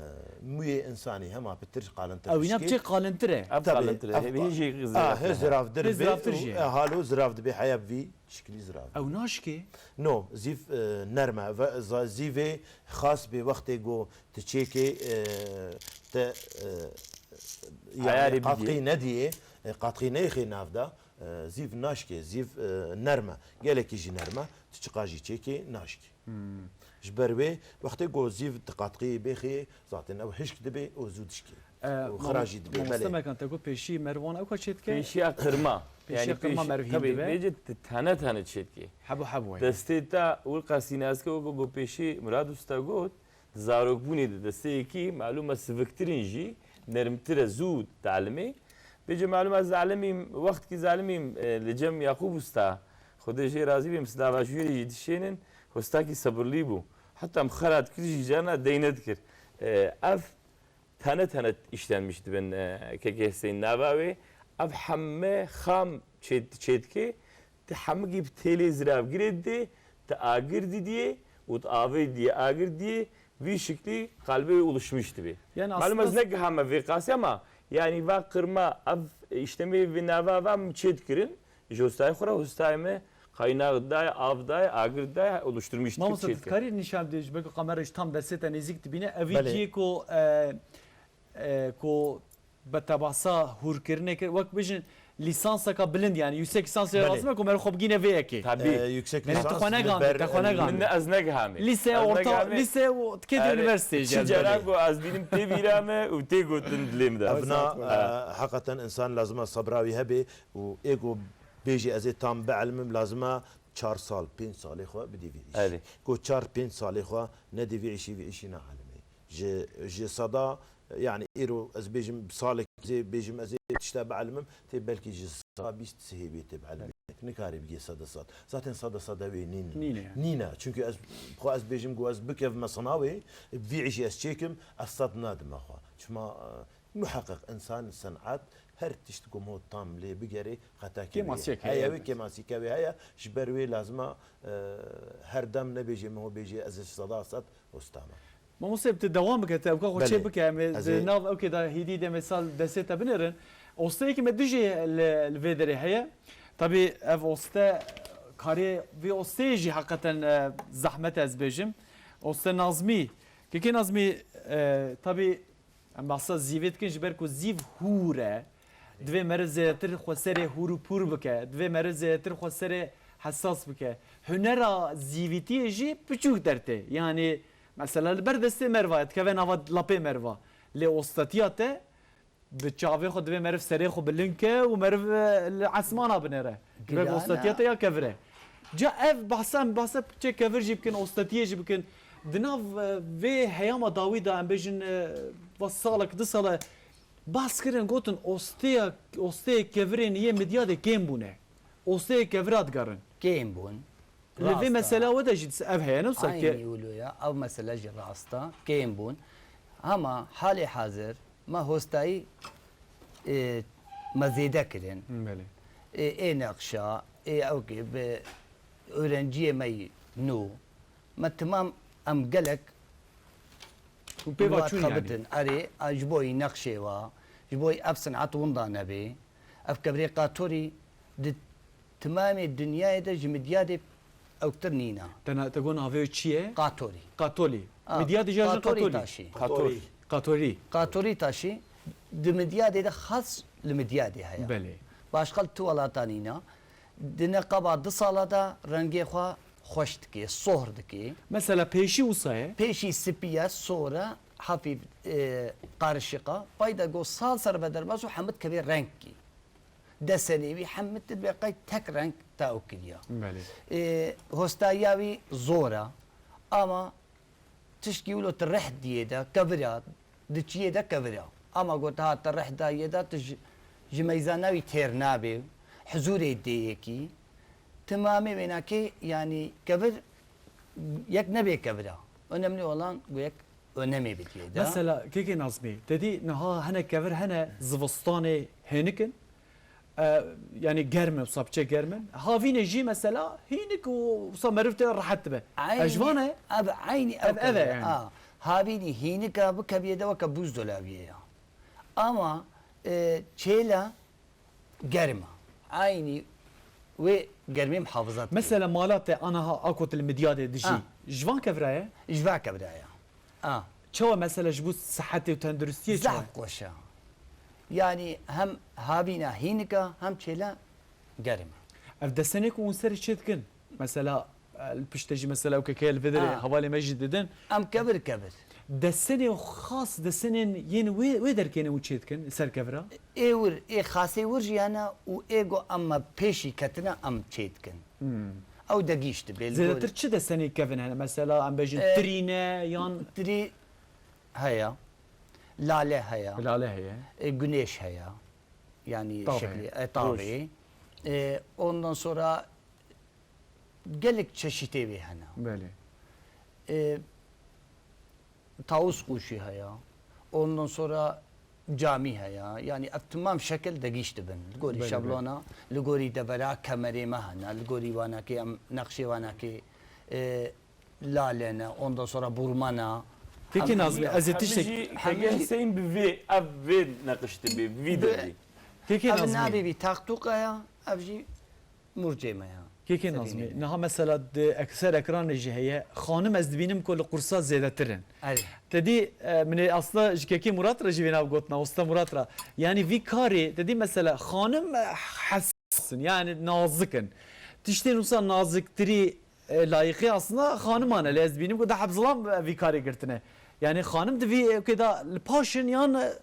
mûyê însanî hema pitir qalintir Ew îna dişkê. Biçe qalintir e. Ev Tabii, qalintir e. ev Hê qa-, hêjî Hê zirav. Zirav dir Hê be zirav tir û, jî. E, halo zirav dibe heya vî şiklî zirav dibe. Ew naşkê? No, zîv, e, nerm e. Ve-, za-, zîvê xas bê wextê go tu çêkê, e, te, e, yani Ayarê bidiyê. Qatqî nediyê, e, qatqî neyxê nav da. E, zîv naşkê, zîv, e, nerm e. Gelekî jî nerm e. Tu çiqa jî çêkê naşkê. Hmm. Ji ber wê wextê ku zîv diqatqî bêxê, zaten ew hişk dibe û zû dişkê. E, Û mam-, xira jî dibe, mamoste belê. Mekan, te got pêşî mervan ew ka çê dike? Pêşiya qirma. Pêşiya Yani qirma pêşi-, mervîn tabii, dibe. Bêje tu tane tane çê dike. Hebû, hebû yani. Destê te û qasîne ez ke weke ku pêşî Murad Usta got, Di zarokbûnê de desteyekî, malûm e, siviktir in jî, nermtir e, zû dielime. Bêje malûm e, ez elimîm, wextkî ez elimîm, e, li cem Yaqûb Usta, Xwedê jê razî be, em silava ji wî re jî dişênin, hostakî sebirlî bû. Heta em xera dikir jî carna dey nedikir. E, ev tene tene işlenmiş dibin, e, kekê Hüseyin nava wê. Ev heme xam çê-, çêdikê, Ti hemikî bi têlê ziravgirê didê, ti agir didiyê û ti avê didiyê, agir didiyê, vî şiklî qalbê wê oluşmiş dibê. Yani Malum ez aslında ne gihame vê qasî ama, yani va qirma ev, e, îşlemê vê nava va min çê dikirin, ji hostayê xwe re hostayê me qaynax dayê, av dayê, agir dayê, oluşturmuş dikir, Mamoste, çê tu dikir. Dikarî nîşan bidê ji ber ku kamera ji tam destê te nêzîk dibîne, evî Belê. Ciyê ku, e, e, ku bi tebasa hûrkirinê kir, wek bijin lîsanseka bilind, yani yüksek lisans Belê. Lazim e ku meriv xwe bigîne vê yekê. Tabii. Ee, yüksek Yani tu lisans xwe li negandî, ber te xwe el negandî. Min ne, ez negihamê. Lise, Ez orta, negihamê. Lise û tikê Yani, unîversîteyê çi jî. Cara ku ez dînim tê bîra me û tê gotin dilê min de. Evna, Estağfurullah. E, heqeten insan lazima sabra wî hebe û ê ku bêjî ez ê tam bielimim, lazima çar sal, pênc salê xwe bidî vî îşî. Erê. Ku çar pênc salê xwe nedî vî îşî, vî îşî naelimê. Ji, ji seda, yani îro ez bêjim salek zê bêjim ez ê tişta bielimim, tê belkî ji seda bîst sihê bê tê bielimê. Nikarî bigê seda sed. Zaten seda sed ew ê nîn. Nîne yani. Nîne. Çünkü ez, xwe ez bêjim ku ez bikevime sinawê, vî îşî ez çêkim, ez sed nadime xwe. Çima, e, muheqeq insan, senat, her tişt ku mo tam lê bigerê, xeta kevê. Kêmasiyek Heye heye wê elbet. Kêmasîke wê heye, ji ber wê lazima, e, her dem nebêjê, min ho bêjê, ez ji seda sed usta me. Mamoste, tu dewam bike, tu ewka xwe Belê. Çê bike, em ê Ez di ê nav ewkê de hêdî demê sal destê te binêrin. Osteyekî me dijî li, li vê derê heye. Tabî ev oste, karê vê osteyê jî heqeten, e, zehmet e ez bêjim. Oste Nazmî. Kekê Nazmî, e, tabî em behsa zîvê dikin ji ber ku zîv hûr e. Divê meriv zêdetir xwe serê hûr û pûr bike. Divê meriv zêdetir xwe serê hesas bike. Hunera zîvîtiyê jî piçûk dertê. Yanî mesela li ber destê meriva ye, dikeve nava lapê meriva. Lê ostatiya te bi çavê xwe divê meriv serê xwe bilind ke û meriv, e, li esmana binêre. Ji ber Gilana. Ostatiya te ya kevir e. Ca ev behsa, em behsa piçê kevir jî bikin, ostetiyê jî bikin. Di nav, e, vê heyama dawî de, em bêjin, e, va salek, du sale behs kirin, gotin, osteya, osteyê kevirên yê Midyadê kêm bûne. Osteyê kevira digerin. Kêm bûn. Li vê mesela we de jî ev heye, ne wisa ke- Aynî wilo ya, ev mesele jî rast e. Kêm bûn. Hema halê hazir me hostayî, e, me zêde kirin. Belê. E, ê nexşa, ê ew kê bi öğrenciyê me yî nû. Me timam em gelek Û pê va çûn yanî. Xebitin, erê, a, ji bo yî nexşê wa, ji bo yî ev sinat winda nebê. Ev kevirê qatorî di timamê dinyayê de ji Midyadê ewktir nîna. Te na-, te got navê wê çi ye? Qatorî. Qatolî. A, Midyadê jî ajin qatorî qatolî. Taşî. Qator. Qatorî. Qatorî taşî di Midyadê de xas li Midyadê heye. Belê. Başqa li tu welata nîna. Di neqeba du sala de rengê xwe xweş dike, sohr dike. Mesela pêşî wisa ye? Pêşî spî ye, sor e, hafîf, e, qarişiq e. Pay de go sal ser ve derbas û hemit kevê rengkî. Desenê wî hemit dibe qey tek reng te ew kiriya. Belê. E, hostayiya wî zor e. Ama tişkî wilo tu reh diyê de kevira, di çiyê de kevira. Ama got ha tu reh dayê de tu ji, ji meyzana wî têr nabê, huzûrê dê yekî. Timamê wênakê, yanî kevir yek nebê kevira. Önemli olan gu yek önemê bidiyê de. Mesela, kekê Nazmî, te dî niha hinek kevir hene zivistanê hênik in, e, yanî germ in, wisa piçe germ in. Havînê jî mesela hînik û wisa meriv tê rehet dibe. Ev ji van e? Ev eynî ev, ev e kevir e yani. A, havînî hînik e, bikeviyê de weke buzdolabiyê ya. Ama, e, çêla germ e. Eynî wê germê muhafaza dike. Mesela mala te anaha a ku tu li Midyadê dijî, ha, ji van kevira ye? Ji van kevira ye. A. Çawa mesela ji bo sihetê û tenduristiyê çawa? Zehf xweş e. Yanî hem havîna hînik e, hem çêla germ e. Ev desenê ku hûn serê çê dikin, mesela, e, li piştê jî mesela ew kekeye li vê derê, ha, hevalê me jî didin. Em kevir kevir. Desenê xas, desenên yên wê, wê derkê ne hûn çê dikin li ser kevira? Ê wir, ê xasê wir jî hene û ê ku em me pêşî ketine em çê dikin. Hmm. Ew degîş dibe. Zêdetir çi desenê kevin hene? Mesela em bêjin, e, tirî ne yan? Tirî heye. Lale heye. Lale heye. E, gunêş heye. Yani tavê, şeklî, e, tavê. Roj. E, ondan sonra gelek çeşitê wê hene. Belê. E, tawus qûşî heye. Ondan sonra camî heye. Yani ev timam şekil degîş dibin. Li gorî, belê, şablona, li gorî devera kemerê me hene. Li gorî wanakê em nexşê wanakê, e, lale ne, ondan sonra burma ne. Kekê Nazmî, ez ê tiştek. Hemî jî, hemî jî Hüseyin bi vê, ev vê neqiştibê, vî devî. Kekê Nazmî. Ev navê vî taxtûqa ya, ev jî murcê me ya. Kekê Nazmî, niha mesela di ek-, ser ekranê jî heye. Xanim ez dibînim ku li qursa zêdetir in. Erê. Te dî, e, min ê aslında ji kekê Murat re jî vê nav gotina, usta Murat re. Yani vî karê, te dî mesela xanim, e, hes- in, yani nazik in. Tiştên wisa naziktirî, e, layîqê aslında xaniman e. Lê ez dibînim ku da heb zilam, e, vî karê girtine. Yani xanim di vî, e, ewkê de li paş in yan, e,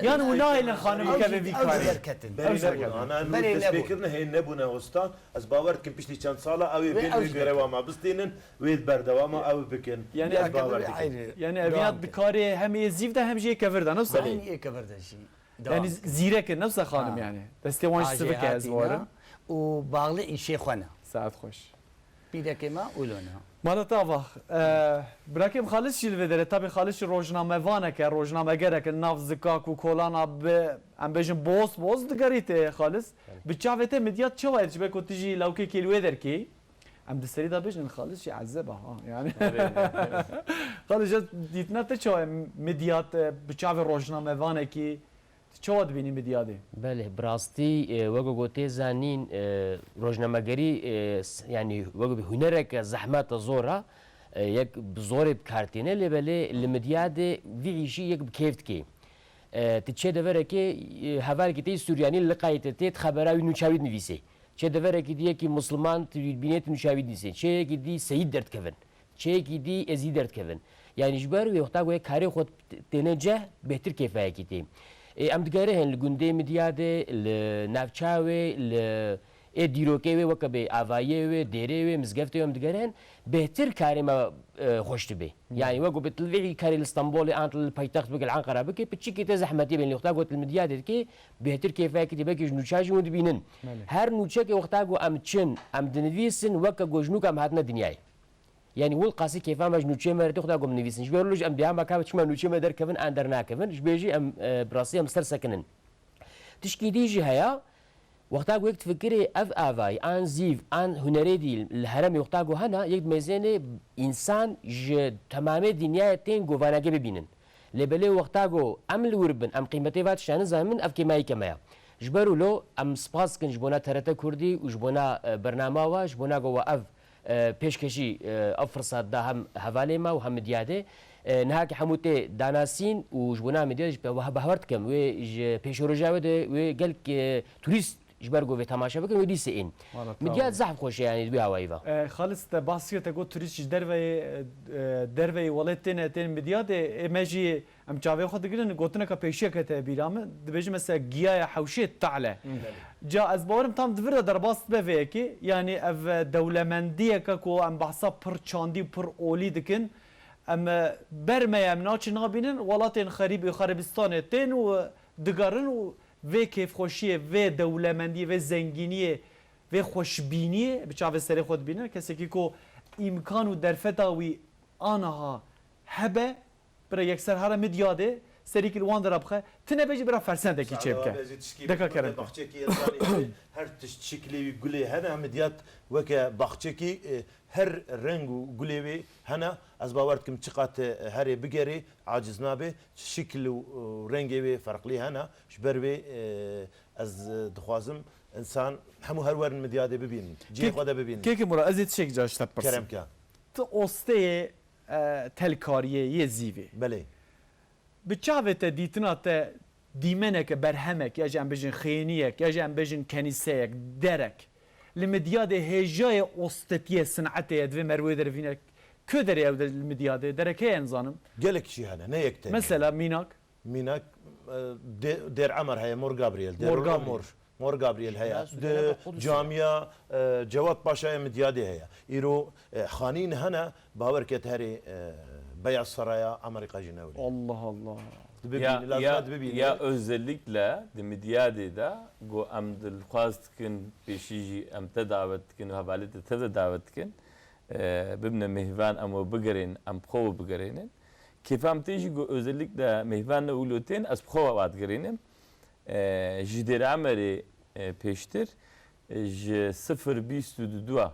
yan û nahêlin xanim bikeve vî karê. Berî nebûne. Ana nû destpêkirine hê nebûne usta. Ez bawer dikim piştî çend sala ew ê bên wê görewa me bistînin, wê berdewama ew bikin. Yani ez bawer dikim. Yani evîna di karê hem ê zîv de hem jî ê kevir de, ne wisa? Belê. Hem ê kevir de jî. Yanî zîrek e, ne wisa xanim yani. Destê wan jî sivik e, ez bawerim. Û bağlı îşê xwe ne. Saet xweş. Pîrekê me wilo ne. Mala te ava. E, birakêm Xalis jî li vê derê. Tabî Xalis jî rojnamevanek e, rojnamegerek e, nav zikak û kolana bi, em bêjin boz boz digerî tê Xalis. Belê. Bi çavê te Midyad çawa ye? Ji ber ku tu jî lawkekî li wê derkî. Em di serî de bêjin Xalis jî ezeb e ha. Yani. Evet, evet, evet. Xalis, dîtina te çawa ye Midyad, e, bi çavê rojnamevanekî? Tu çawa dibînî Midyadê? Belê, bi rastî, e, wek ku tê zanîn, e, rojnamegerî, e, s-, yanî wek bi hunereke zehmet e, zor e, e, yek bi zorê bi kar tîne, lê belê li Midyadê vî îşî yek bi kêf dikê. E, tu çê deverekê, e, hevalekî te yî Suryanî li qayî te tê, tu xebera wî nûça wî dinivîsê. Çê deverekî dî yekî Musliman, tu bînê tu nûça wî dinivîsê. Çêyekî dî Seyîd derdikevin. Çêyekî dî Ezî derdikevin. Yanî ji ber wê wexta ku yek karê xwe têne ceh, bêhtir kêfayekî tê. Ê, em digere hên li gundê Midyadê, li navça wê, li Ê dîrokê wê weke bê avayiyê wê, dêrê wê, mizgeftê wê em digerin, bêhtir karê me, e, xweş dibe. Hmm. Yani wek bi tilvî karê li Stenbolê an li paytext bike, li Ankara bike, piçikî te zehmetî bên. Lê wexta got li Midyadê dike, bêhtir kêfayekî dibe, belkî ji nûça jî hûn dibînin. Belê. Her nûçekê wexta ku em çin, em dinivîsin, weke ku ji nûka em hatine dinyayê. Yani wil qasî kêfa me ji nûçeyê me re tê, wexta ku em nivîsin. Ji ber wilo jî em dêha me ka çima nûçeyê me derkevin, an dernakevin. Ji bê jî em, e, bi rastî em ser sekinin. Tişkî dî jî heye, wexta ku yek difikirê ev avayî, an zîv, an hunerê dî li heremê wexta ku hene, yek dimeyzênê însan ji temamê dinyayê tên ku vanekê bibînin. Lê belê wexta ku em li wir bin, em qîmetê va tişta nizanin, ev kêmayîke me ya. Ji ber wilo em spas dikin ji bona T R T Kurdî û ji bona, e, bernama we, ji bona ku we ev, e, pêşkêşî, e, ev firsat da hem hevalê me û hem Midyadê. E, niha ki hemû tê danasîn û ji bona Midyadê jî pe-, we-, behwer dikim. Wê ji pêşeroja we de wê gelek, e, turîst ji ber ku vê temaşe bikin, wê dîsê ên. Wala, Midyad tamam. Zehf xweş e, yani, di wî awayî ve. E, Xalis, te bahs kir, te got turîst ji derveyê, e, e, derveyê welêt têne, tên Midyadê. Ê, me jî em çavê xwe digirin, gotineke pêşiyeke te bîra min, dibêjin mesela giyaya hewşê te'le. Hı. Ca ez bawerim tam di vir de derbas dibe vê yekê. Yani ev, e, dewlemendiyeke ku em behsa pir çandî û pir olî dikin. Em, e, ber me ye, em naçin nabînin, welatên xerîb û xerîbistanê tên û digerin û vê kêfxweşiyê, vê dewlemendiyê, vê zengîniyê, vê xweşbîniyê bi çavê serê xwe dibînin. Kesekî ku îmkan û derfeta wî aniha hebe, bira yekser here Midyadê, serîkî li wan dira bixe, tine be jî bira fersendekî çêbike. Deka kerem ke. Baxçekî, her tişt şiklê wî gulê hene, Midyad weke baxçekî, e, her reng û gulê wê hene. Ez bawer dikim çiqat, e, herê bigerê, aciz nabe. Şikl û, û rengê wê ferqlî hene. Ji ber wê, e, ez, e, dixwazim însan hemû her werin Midyadê bibînin. Cihê Kek-, xwe de bibînin. Kekê Murad, ez ê tiştek cara ji te bipirsim. Kerem ke. Tu osteyê, e, telkariyê yê zîvê. Belê. Bi çavê te, dîtina te, dîmeneke, berhemek, ya jî em bêjin xêniyek, ya jî em bêjin kenîseyek, derek, li Midyadê hêjayê ostetiyê, sinetê ye, divê merivê derivîne, ku derê ew de li Midyadê? Derek heye, nizanim. Gelek jî hene, ne yek tenê. Mesela mînak? Mînak, e, Dê-, Dêr Emer heye, Mor Gabriel, Dêr Mor Gabriel. Mor, Mor Gabriel heye. Şiraz Di Dêreka Qudusê. Camiya, e, Cevat Paşa ya Midyadê heye. Îro, e, xanîn hene, bawer ke herê, e, Beyaz Saraya Amerîka jî newlê. Allah Allah. Dibe Ya, bîn-, lazim ya, e dibe bîn-, ya özellikle di Midyadê de, ku em dilxwaz dikin, pêşî jî em te davet dikin û hevalê te, te de davet dikin, e, bibne mêhvan, em we bigerên, em bi xwe we bigerênin. Kêfa min tê jî ku özellikle mêhvan ne wilo tên, ez bi xwe we digerînim. E, ji Dêra Emerê, e, pêştir, e, ji sifir bîst û du,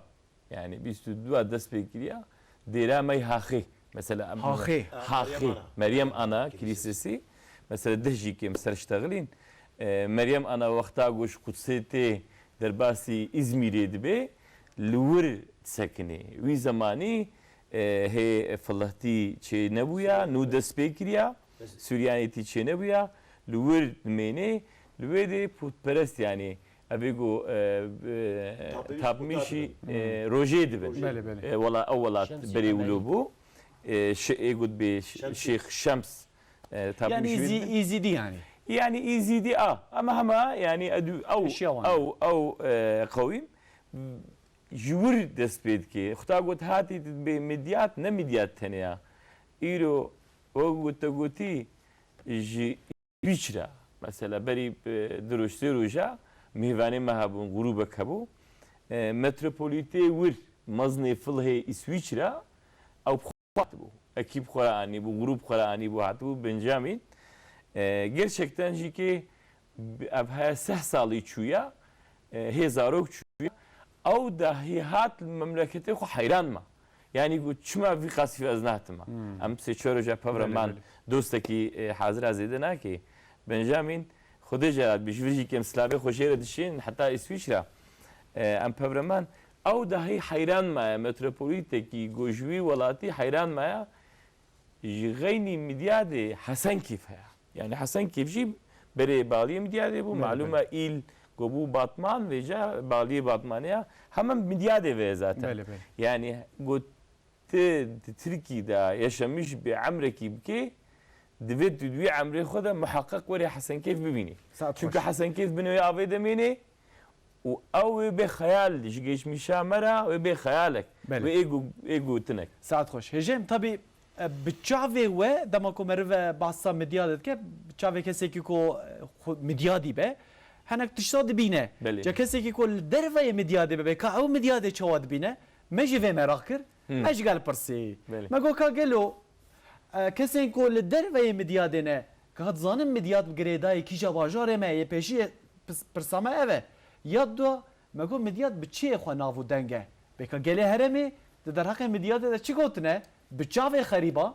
yani bîst û du dest pê kiriya, Dêra Mey Haxê. Mesela, em Haxê. Haxê. Meryem Ana. Meryem Ana Kilisesi. Kilisesi. Mesela deh jî kêm ser ştexilîn. E, Meryem Ana wexta ku ji Qudsê tê derbasî Îzmîrê dibe, li wir disekinê. Wî zemanî, e, hê Filihtî çê nebûya, nû dest pê kiriya, Suryanîtî çê nebûya, li wir dimênê, li wê dê pûtperest, yanî, ev ê ku, e, e, Tapmîş û tapmîşî, Tapmîş. e, rojê dibin. Belê, belê. E, wela, ew welat Şemsî berê Emel. Wilo bû. E, şi-, ê got bê ş-, Şemsî. Şêx Şems, e, Yani tapmîşî wê Îzî-, dibin. Îzîdî yani. Yani Îzîdî a. Ama hema yani edû ew, Eşya wan. ew, ew, e, qewîm ji wir dest pê dike. Xuda got hatî bê Midyat, ne Midyat tenê ya. Îro wek got te gotî ji Îswîçra, mesela, berî, e, du roj, sê roja mêvanê me hebûn, grûbek hebû. E, metropolîtê wir, mezinê filhê Îswîçra, ew bi xwe hatibû. Ekîb xwe re anîbû, grûb xwe re anîbû, hatibû Benjamin. E, gerçekten jî kê ev heye seh salî çûye, e, hê zarok çûye. Ew dahî hat li memleketê xwe heyran ma. Yanî ku çima vî qasî ez nehatime. Hmm. Em sê çar roja pevre Belê, man belê. Dostekî, e, hazira zêde nake. Benjamin, Xwedê jê re bi ji vir jî kêm silavê xwe jê re dişên heta Îswîçra. E, em pevre man. Ew dahî heyran maye, metropolîtekî ku ji wî welatî heyran maye. Ji xeynî Midyadê Hesenkêf heye. Yani Hesenkêf jî berê baliyê Midyadê bû. Belê, Malûm e belê. Îl ku bû Batman, vêca baliyê Batmanê ya. Hema Midyadê ve ye zaten. Belê, belê. Yani got ti di Tirkî de yaşamiş bi emrekî bikê, divê tu di wî emrê xwe de muheqeq werê Hesenkêf bibînî. Saet Çünkü xweş. Hesenkêf binê wê avê demênê, û ew wê bê xeyal, ji geçmişa me re wê bê xeyalek, Belê. wê ê gu-, ê gotinek. Saet xweş. Hêjê, tabî, e, bi çavê we, dema ku meriv, e, behsa Midyadê dike, bi çavê kesekî ku, e, xwe Midyadî be, hinek tişta dibîne. Belê. Ca kesekî ku li derveyê Midyadê bibe, ka ew Midyadê çawa dibîne? Me jî vê meraq kir. Hmm. Me ji gel pirsî. Belê. Me got, ka gelo, e, kesên ku li derveyê Midyadê ne, ka dizanin Midyad bi girêdayî kîja bajarê me yê pêşî, pis-, pirsa me ev e. Ya dua, me got, Midyad bi çiyê xwe nav û deng e. Bê ka gelê herêmê di derheqê Midyadê de çi gotine? Bi çavê xerîba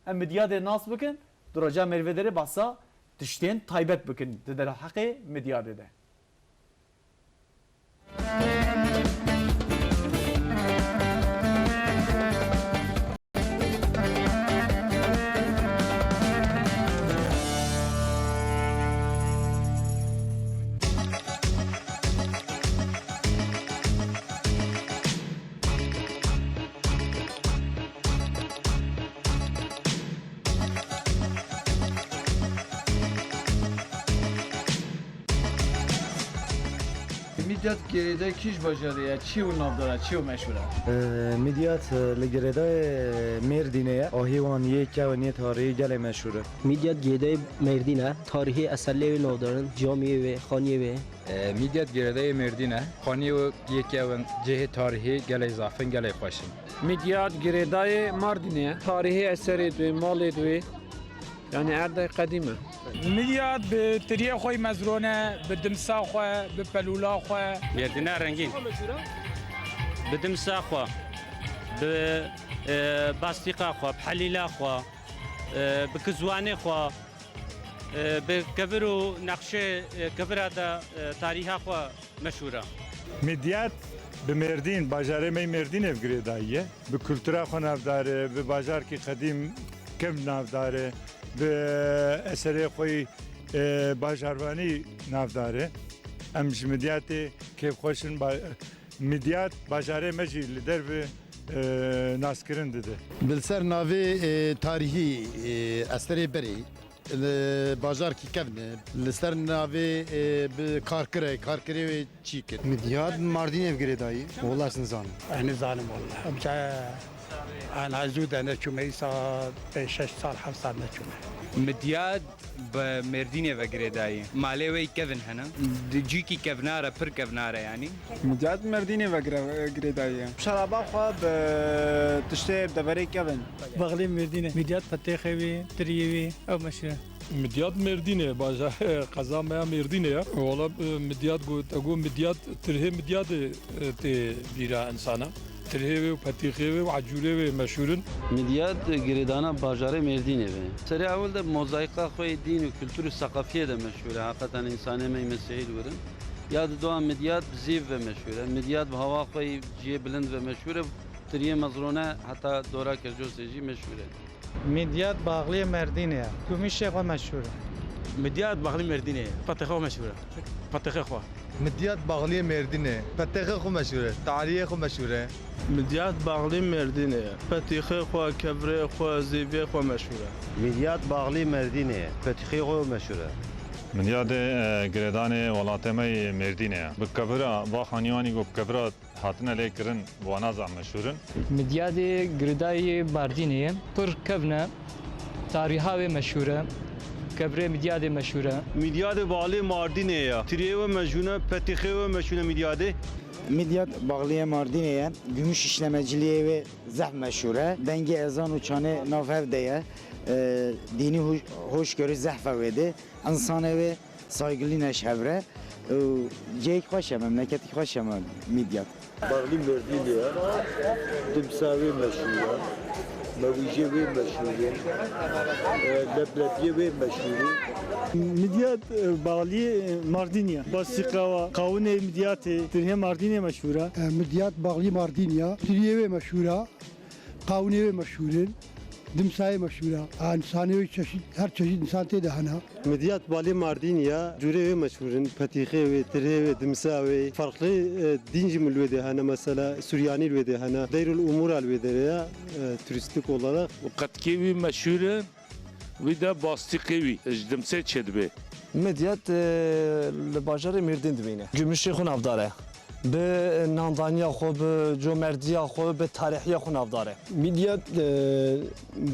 em Midyadê nas bikin, dûraca merivê derê behsa tiştên taybet bikin di derheqê Midyadê de. Midyat girêdayî kîj bajarê ye, çi û navdar e, çi û meşhûr e? Ee, Midyat, e, li girêdayê Mêrdînê ye. Ahî wan yê kevin yê tarîhî gelê meşhûr e. Midyat girêdayê Mêrdîn e. Tarîhî eserlê wê navdar in, camiyê wê, xaniyê wê. Ee, Midyat girêdayê Mêrdîn e. Xaniyê wê yê kevin, cihê tarîhî gelê zaf in, gelê xweş in. Midyat girêdayê Mardînê ye. Tarîhî eserê wê, malê wê, yanî erdê qedîm e. Midyat bi tiriyê xwe yê mezrone, bi dimsa xwe, bi pelûla xwe. Mêrdîna rengîn. Bi dimsa xwe, bi, e, bastîqa xwe, bi helîla xwe, e, bi kizwanê xwe, e, bi kevir û nexşê, e, kevira de, e, tarîha xwe meşhûr e. Midyat bi Mêrdîn, bajarê me yê Mêrdînê ev girêdayî ye. Bi kultura xwe navdar e, bi bajarkî qedîm kevn navdar e, bi eserê xwe yî, e, bajarvanî navdar e. Em ji Midyatê kêfxweş in. Ba-, Midyat bajarê me jî li derve, e, naskirin dide. Bi li ser navê, e, tarîhî, e, eserê berê. Li bajarkî kevn e. Li ser navê, e, bi karkir e, karkirê wê çî kir. Midyat Mardînê ev girêdayî. Wala ez nizanim. Ez nizanim wala. Em ca, an zû de neçûme, îsa pênc şeş sal, heft sal neçûme. Midyat bi Mêrdînê ve girêdayî. Malê wê kevin hene. Di cîkî kevnar e, pir kevnar e yanî. Midyat Mêrdînê ve gire-, girêdayî ye. Şeraba xwe bi tiştê deverê kevin. Baxlê Mêrdînê. Midyat petêxê wî, tiriyê wî, ew meşhur e. Midyat Mêrdînê, bajar, qeza me ya Mêrdînê ya. Wala, e, Midyat got, te got Midyat, tirhê Midyatê, e, tê bîra insana. Tirhê wê û petîxê wê û ecûrê wê meşhûr in. Midyat girêdana bajarê Mêrdînê ve. Serê ewil de mozayîqa xwe yê dîn û kultur û seqafiyê de meşhûr e. Heqetan însanê me yê mesîhî li wir in. Ya di dowa Midyat bi zîv ve meşhûr e. Midyat bi hawa xwe yê cihê bilind ve meşhûr e. Tiriyê mezrone heta dora Kercosê jî meşhûr e. Midyat baxliyê Mêrdînê ye. Gumîşê xwe meşhûr e. Midyat baxlî Mêrdînê ye. Petêxê xwe meşhûr e. Petêxê xwe. Midyat baxliyê Mêrdînê. Petêxê xwe meşhûr e. Tarîhê xwe meşhûr e. Midyat baxlî Mêrdînê ye. Petîxê xwe, kevirê xwe, zîvê xwe meşhûr e. Midyat baxlî Mêrdînê ye. Petîxê xwe meşhûr e. Midyadê, e, girêdanê welatê me yê Mêrdînê ye. Bi kevira, va xanîwanî ku bi kevira hatine lê kirin, bi wana zaf meşhûr in. Midyadê girêdayî Mardînê ye. Pir kevn e. Tarîha wê meşhûr e. Kevirê Midyadê meşhûr e. Midyadê balê Mardînê ye. Tiriyê wê meşhûr e, petîxê wê meşhûr e Midyadê. Midyat baxliyê Mardînê ye. Gümüş işlemeciliğê wê zehf meşhûr e. Dengê ezan û çanê nav hev de ye. E, dînî ho-, hoşgörü zehf e wê de. Însanê wê saygilî ne ji hev re. Û cihek xweş e, memleketî xweş e me-, Midyat. Baxlî Mêrdînê ye. Dimsa wê meşhûr e. Mewîjê wê meşhûr e. E, leblebiyê wê meşhûr e. Midyat, e, baxlî, e, Mardînê ye. Bastîqa wa, qawinê Midyatê, tirhê Mardînê meşhûr e. E, Midyat baxlî Mardînê ye. Tiriyê wê meşhûr e. Qawinê wê meşhûr in. Dimsayê meşhûr e. Însanê wê çeşît, her çeşît însan tê de hene. Midyat balê Mardînê ye, cûrê wê meşhûr in, petîxê wê, tirhê wê, dimsa wê. Farklı, e, din jî li wê de hene, mesela Suryanî li wê de hene, Deyrul Umura li wê de ye, e, turistik olarak. Qetkê wî meşhûr in, wî de bastîqê wî ji dimsê çêdibe. Midyat, e, li bajarê Mêrdîn dimîne. Gümüşê xwe navdar e. Bi nandaniya xwe, bi comerdiya xwe, bi tarihiya xwe navdar e. Midyat, e,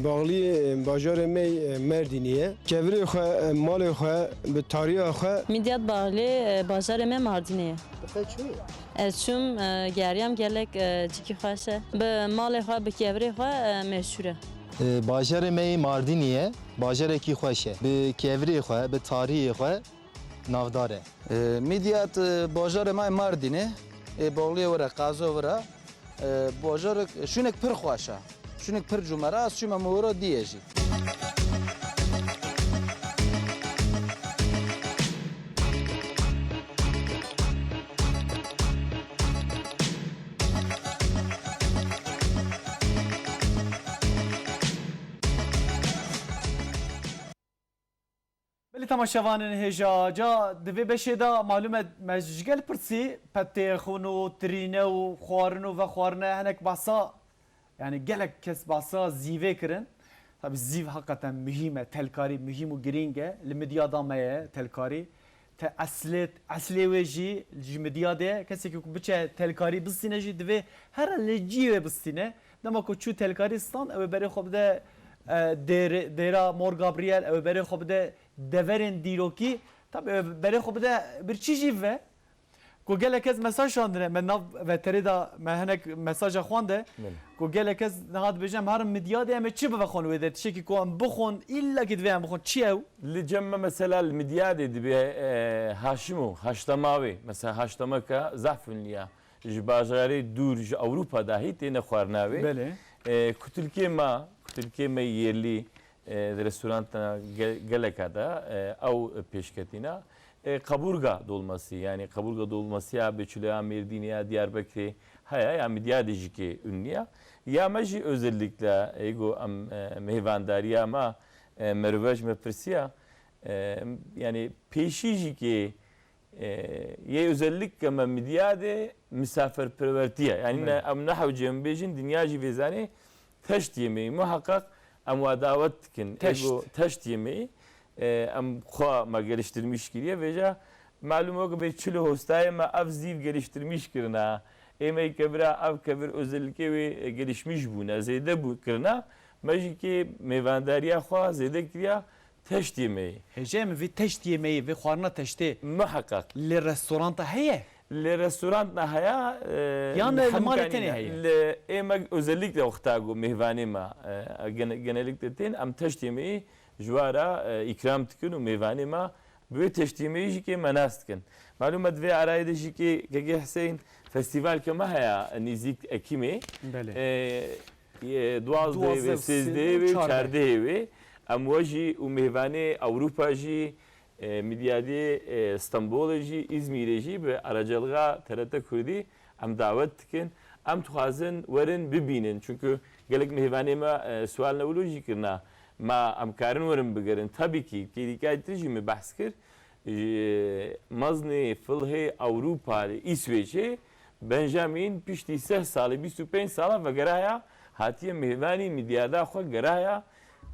bağlı, e, bajarê me, e, Merdînê ye. Kevirê xwe, e, malê xwe, bi tariha xwe. Midyat bağlı, e, bajarê me Mardînê ye. Ez çûm, e, geriyam gelek, e, cîkî xweş e. Bi malê xwe, bi kevirê xwe, e, meşhûr e. E, bajarê me yê Mardînê ye. Bajarekî xweş e. Bi kevirê xwe, bi tarihê xwe navdar e. E, Midyat, e, bajarê me yê Mardînê, e, bağliyê were, qazo were. E, bajarek, şûnek pir xweş e. Şûnek pir cûmera, ez çûme mihora diyê jî. Belê temaşevanên hêja, ca di vê beşê de malûm e me ji gel pirsî petêxin û tirîne û xwarin û vexwarine hinek behsa, yanî gelek kes behsa zîvê kirin. Tabî zîv heqeten muhîm e, telkarî muhîm û girîng e. Li Midyada me ye telkarî. Te eslê, eslê wê jî ji Midyadê ye. Kesekî ku biçe telkarî bistîne jî divê here li cî wê bistîne. Dema ku çû telkarî stan, ew ê berê xwe bide, e, dêrê-, dêra Mor Gabriel, ew ê berê xwe bide deverên dîrokî. Tabî ew ê berê xwe bide bir çi jî ve. Ku gelek kes mesaj şandine, me nav veterê de me hinek mesaja xwande. Belê. Ku gelek kes niha dibêje, em herin Midyadê, em ê çi bivexwin wê de? Tiştekî ku em bixwin, îlla ki divê em bixwin. Çi ew? Li cem me mesela li Midyadê dibê, e, haşimo, haştema wê. Mesela haştemeka zehf ünlî ya. Ji bajarê dûr, ji Ewropa dahî têne xwarina wê. Belê. E, kutilkê me, kutilkê me yerlî, e, di restoranta ge-, geleka de, e, ew pêşketîna. E, kaburga dolması, yani kaburga dolması ya Beçuleya Mêrdînê ya Diyarbekirê heye, ya Midyadê jî kê ünlü ya. Ya me jî özellikle, ego em, e, mêvandariya me, e, merve ji me pirsiya, e, yani pêşî jî kê E, yê özellikle me Midyadê misafirperwertî ye. Yani Belê. ne, em ne hewce em bêjin, dinya jî vê zanê teşt yemeyî. Muhakkak em wa dawet dikin. Teşt. Ego teşt yemeyî. E, em xwe me geliştirmiş kiriye. Vêca malum o ki bê çil û hostayê me ev zîv geliştirmiş kirina. Ê me kevira ev kevir özellikê wê, e, gelişmiş bûne, zêde bû kirina. Me jî kê mêvandariya xwe zêde kiriya. Teşt yemeyî. Hêjayê min vê teşt yemeyî, vê xwarina teştê Muheqeq. li restoranta heye? Li restoranta heye, e, Yan li li hemû malê kanî tenê ne. heye? Li ê me özellikle wexta ku mêvanê me, e, gene-, genellikle tên, em teşt yemeyî ji wa re, e, îkram dikin û mêvanê me bi wê teşt yemeyî jî kê me nas dikin. Malûm e di vê arayê de jî kê Kekê Hüseyin festîvalke me heye nêzîk Ekîmê. Belê. E, Yê duwazdehê wê, Duwazdeh, sêzdehê wê, sêzdehê, çardehê. çardehê wê. Em we jî û mêvanê Ewropa jî, e, Midyadê, e, Stenbolê jî, Îzmîrê jî bi aracılığa T R T Kurdî em dawet dikin. Em dixwazin werin bibînin. Çunku gelek mêvanê me, e, sual ne wilo jî kirina. Ma em karin werin bigerin. Tabii ki, kêlîkayê tir jî min behs kir. Ji meznê filhê Ewropa li Îswêçê Benjamin piştî sih salî, bîst û pênc sala vegeraya, hatiye mêvanî Midyada xwe geraya,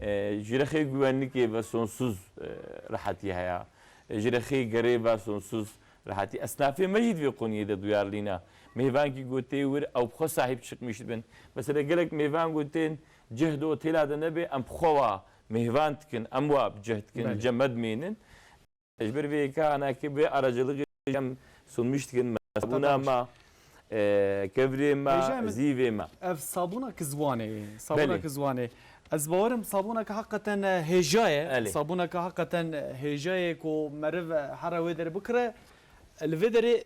e, ji rexê güvenlikê ve sonsuz, e, rehetî heye. E, ji rexê gerê ve sonsuz rehetî. Esnafê me jî di vê qoniyê de duyarlî ne. Mêvankî gotê wir ew bi xwe sahîb çıkmış dibin. Mesela gelek mêvan gotên cih di otela de nebe, em bi xwe wa mêvan dikin, em wa bi cih dikin, Belê. li cem me dimênin. Ji ber vê yeka anakê vê aracılığı em sunmuş dikin, me sabûna Tamam. me, e, kevirê me, Hêja min, zîvê me. Ev sabûna ki ziwanê, sabûna Belê. ki ziwanê. Ez bawerim sabûna ki heqeten hêja ye. Elê. Sabûna ki heqeten hêja ye ku meriv here wê derê bikire. Li vê derê, e,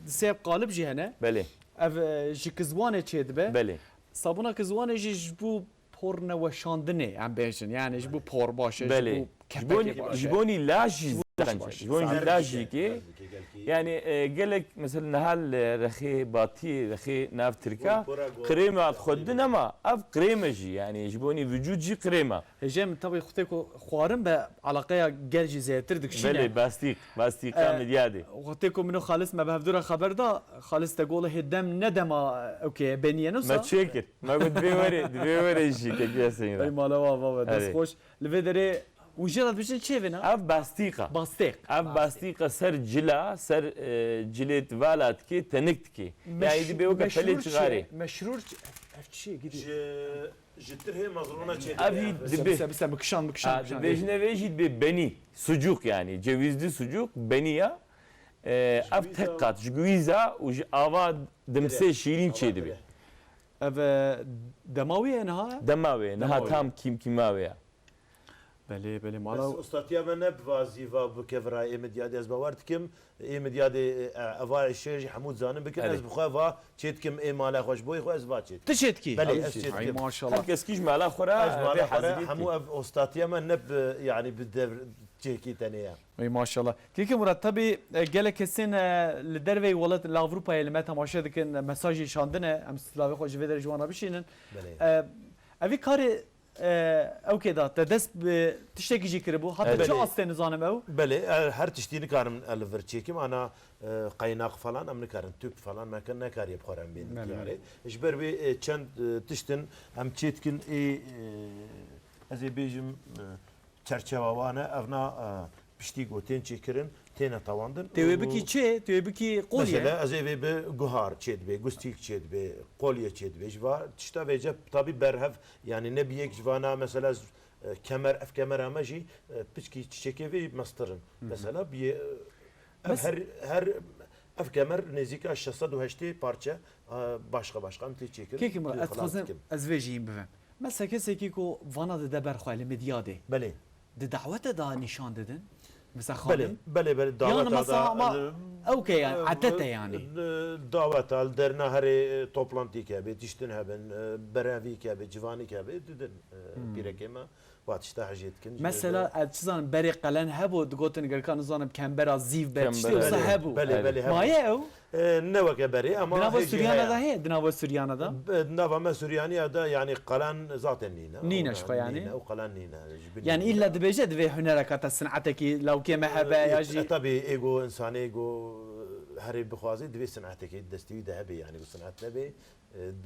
sê qalib jî hene. Belê. Ev, e, ji ki ziwanê çê dibe. Belê. Sabûna ki ziwanê jî ji bo por neweşandinê, em bêjin. Yani ji bo por baş e, ji Belê. bo Ji kepekê bonî, baş ji e. bonî laj jî Ji bo zanc e. baş. Ji bonî Zanc. laj jî ki. Zanc. Yani, e, gelek mesela niha li rexê batî, rexê nav Tirka, Bon, pora go- krême hat xwe din ama ev krême jî. Yani ji bonî vücud jî krême. Hêjê min tabii xutê ku xwarin be alaqeya gel jî zêtir dikişîne. Belê, bastîq, bastîqa E, Midyadê. Xutê ku min û Xalis me bi hevdû re xeber da, Xalis te gol hê dem ne dema, okey, beniye nusa. Me çêkir. Me got, "Divê were, divê were jî, Kekê Hüseyin re." Ey mala wa, va, va, dest Erê. xweş. Li vê derê Û jê re dibêjin çêvê ne? Ev bastîq e. Bastîq. Ev bastîq e, ser cila, ser, e, cilê tu vala dikê, tenik dikê. Yanî dibê weke pelê çixarê. Meşrûr çi? Ev çi gidî? Ji, ji tirhê mezrûna çê Ev dibê. Hî dibê. Bise, bise, bikişan, bikişan, Ha, bikişan. Dibêjine vê jî dibê benî. Sucuk yanî. Cewîzli sucuk, benî ya. E, ev tek qat. Ji guîza û ji ava dimsê şîrîn çê dibê. Ev, e, dema wê ye niha? Dema wê, niha tam kîmkîma wê ye. Belê, belê, mala. Bes ostatiya me ne bi vazî va bi kevira ê Midyadê, ez bawer dikim, ê Midyadê, e, eva şê jî hemû dizanin bikin, Belê. Ez bi xwe va çê dikim ê mala xwe ji boyê xwe ez va çê dikim. Tu çê dikî? Belê, Ay, ez çê dikim. Ay, maşallah. Her kes kî ji mala xwe re Ez mala xwe re hemû ev ostatiya me ne bi, yanî bi devr çêkî tenê ye. Ay, maşallah. Kekê Murat, tabî, e, gelek kesên, e, li derveyî welat, li Avrupayê li me temaşe dikin, e, mesajê şandine, em silavê xwe ji vê derê ji wan re bişînin. Belê. E, evî karê E, ew kê da te dest bi tiştekî jî kiribû? Hate Evet. çi astê nizanim ew? Belê, e, her tiştî nikarim e, li vir çêkim. Ana, e, qeynak falan em nikarin. Tüp falan me kir, nekariye bi xwe re em bên Belê. diyarê. Ji ber wê, e, çend, e, tiştin em çê dikin ê, e, ez ê bêjim, e, çerçewa wan e. Evna, e, piştî ku tên çêkirin, têne tewandin. Tê wê û bikî çi? Tê wê bikî qolye? Mesela ez ê vê bi guhar çê dibê, gustîk çê dibê, qolye çê dibê. Ji va tişta vêce tabî berhev, yanî ne bi yek ji vana mesela z-, e, kemer, ev kemera me jî, e, piçkî çiçekê vê mestir in. Hı hı. Mesela bi yê, e, ev Mes- her, her, ev kemer nêzîka şeş sed û heştê parçe, e, başqa başqa em tê çêkirin. Kekî Murat, Tê ez xelas dixwazim dikim. ez vê jî hîn bivim. Mesela kesekî ku vana dide ber xwe li Midyadê. Belê. Di dawete de nîşan didin? Mesela Belê, xadim? belê, belê, Yan daweta masa da, ama e, ew ke yani, e, adet e yani. e, daweta, li derna herê, e, toplantîk hebe, tiştin hebin, e, berevîk hebe, civanîk hebe, didin, e, Hmm. pîrekê me, va tişta hejê dikin, ji Mesela, vê ez çi zanim, berê qelen hebû, digotin gerka nizanim, kembera zîv be, tiştê Kembera wisa zîv. hebû. Belê, Belê. belê, hebû. Maye ew? E, ne weke berê, ama Di nava hejê Suryana heye. de heye, di nava Suryana de? Be-, di nava me Suryaniya de, yani, qelen zaten nîne. Nîne Ona ji xwe, yani? nîne, ew qelen nîne, ji bilî Yani nîne. illa dibêje divê hunereka te, sinetekî, lawkê me hebe, E, ya e, jî tabii, ego insanê, ego, herê bixwaze, divê sinetekê destî wî de hebe, yani, bu sinet nebe, e,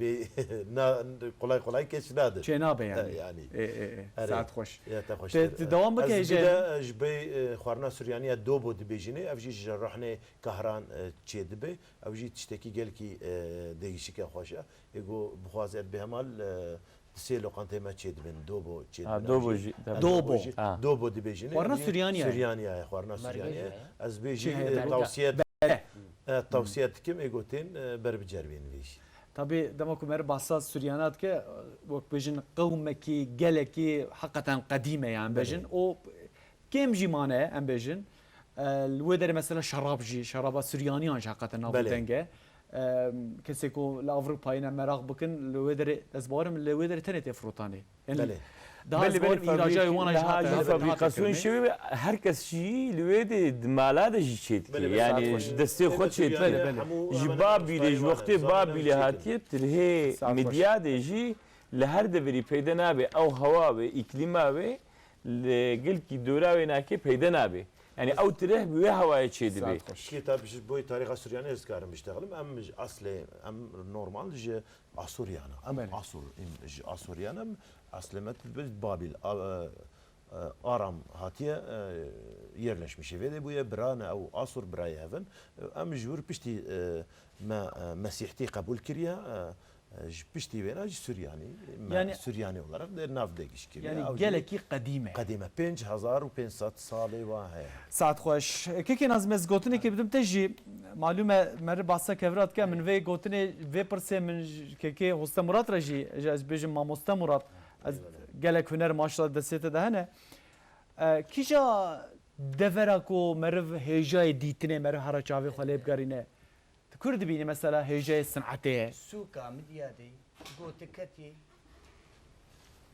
bê, na, kolay kolay keç nade. Çê nabe, yani. E, yani. E, e, e. Erê. Saet xweş. Ya, te xweş Te, te dewam bike, Ez jê. bir de, e, ji bê, e, xwarina Suryaniya dobo dibêjinê, ev jî ji rehnê Kahran, e, çêdibe. Ew jî tiştekî gelkî, e, değişik e, xweş e. Ê ku bixwaze bi hemal, e, di sê loqanteyê me çêdibin. Dobo çêdibin. Ha, dobo Ew jî, jî, tabii. dobo Dobo. jî, Ha. dobo dibêjin. Xwarina Ew jî Suryaniye. Suryaniye, xwarina Mergê Suryaniye. jî. Ez bê jî, Çi e, heye? tavsiye, Be. e, tavsiye dikim, ê ku tên, e, ber biceribînin vê jî. Tabii, dema ku meriv bahsa Suryana dike, wek bêjin qewmekî, gelekî heqeten qedîm e, yani bêjin. Belê. O Kêm jî mane, em bêjin. E, li wê derê mesela şerab jî, şeraba Suryaniyan jî heqeten nav û Belê. deng e. E, kesê ku li Avrupayê ne meraq bikin, li wê derê, ez bawerim li wê derê tenê tê firotanê. Yani Belê. daha Belê, ez bawerim belê, îhraca fabrîk-, wan jî niha hate, jî hate, hate fabrîkasyon kirinê. şewê ve her kes jî li wê de di mala de jî çê dike. Belê, belê, Yani saet xweş. destê xwe Belê, çê dike. belê, belê. Hemû Ji hemen Babilê, ji hemû wextê Babilê hatiye, tirhê Saet xweş. Midyadê jî li her deverî peyde nabe. Ew hewa ve, îklîma ve, li gelkî dora wê nake peyde nabe. Yani ew tireh bi wê hewayê çê dibe. Saet xweş. Kê tabi ji boyê tarîxa Suryanê ez karim biştexlim. Em ji aslê, em normal ji Asuryan e. Em Belê. Asur, em ji Asuryan em. Aslê me bi Babil, a, e, Aram hatiye, e, yerleşmişê vê de bûye. Birane ew Asur birayê hevin. Em ji wir piştî, e, me, e, Mesîhtî qebûl kiriye. E, Ji piştî wêna jî Suryanî, me Yani Suryanî olarak de nav de giş kiriye. Yani Ew jî gelekî qedîm e. Qedîm e. Pênc hezar û pênc sed salê wa heye. Saet xweş. Kekê Nazim, ez gotinekê bidim te jî, malûm e, meriv bahsa kevira dike, min vê gotinê, vê pirsê min ji kekê Hoste Murat re jî, ji ez bêjim Mamoste Murat, ez Eyvallah. gelek huner maşallah destê te de hene. E, kîja devera ku meriv hêjayê dîtinê meriv hera çavê xwe lê bigerîne? Tu kur dibînî mesela hêjayê sinetê ye? Sûka Midyadê gotiketî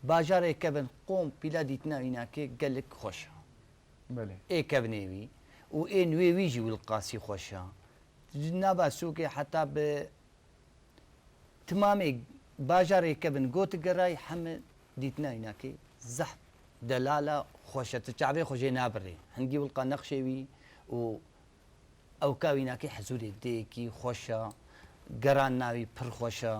bajarê kevin komple dîtina wînakê gelek xweş e. Belê. Ê kevinê wî û ên wê wî jî wilqasî xweş e. Ji nava sûkê heta bi timamê bajarê kevin gotigeray heme dîtina wînakê zehf delala xweş e. Tu çavê xwe jê nabirê. Hingî wilqa nexşê wî û Ewka wînakê hezûrê dêkî xweş e, geran navî pir xweş e.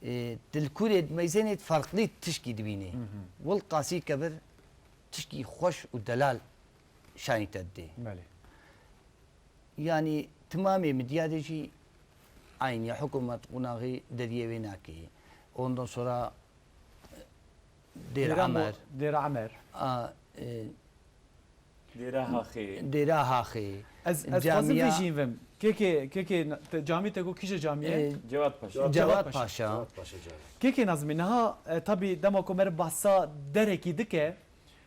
Ê, dilkûrê meyzênê ferqlî tişkî dibînê. Hı hı. Wil qasî kevir tişkî xweş û delal şanî te didê. Belê. Yanî timamê Midyadê jî eynî hikûmet qonaxî deriyê wê nake. Ondan sonra Dêr Dêra Mo-, Emer. Dêra Emer. A, e, Dêra Haxê. Dêra Haxê. Ez, ez dixwazim Camiya vê jî vim. Kekê, kekê na-, te, camî te got kîje camî ye? E, Cevat Paşa. Cevat Cevat Paşa. Paşa. Cevat Paşa camî. Kekê Nazmî, niha, e, tabî dema ku me re behsa derekî dike,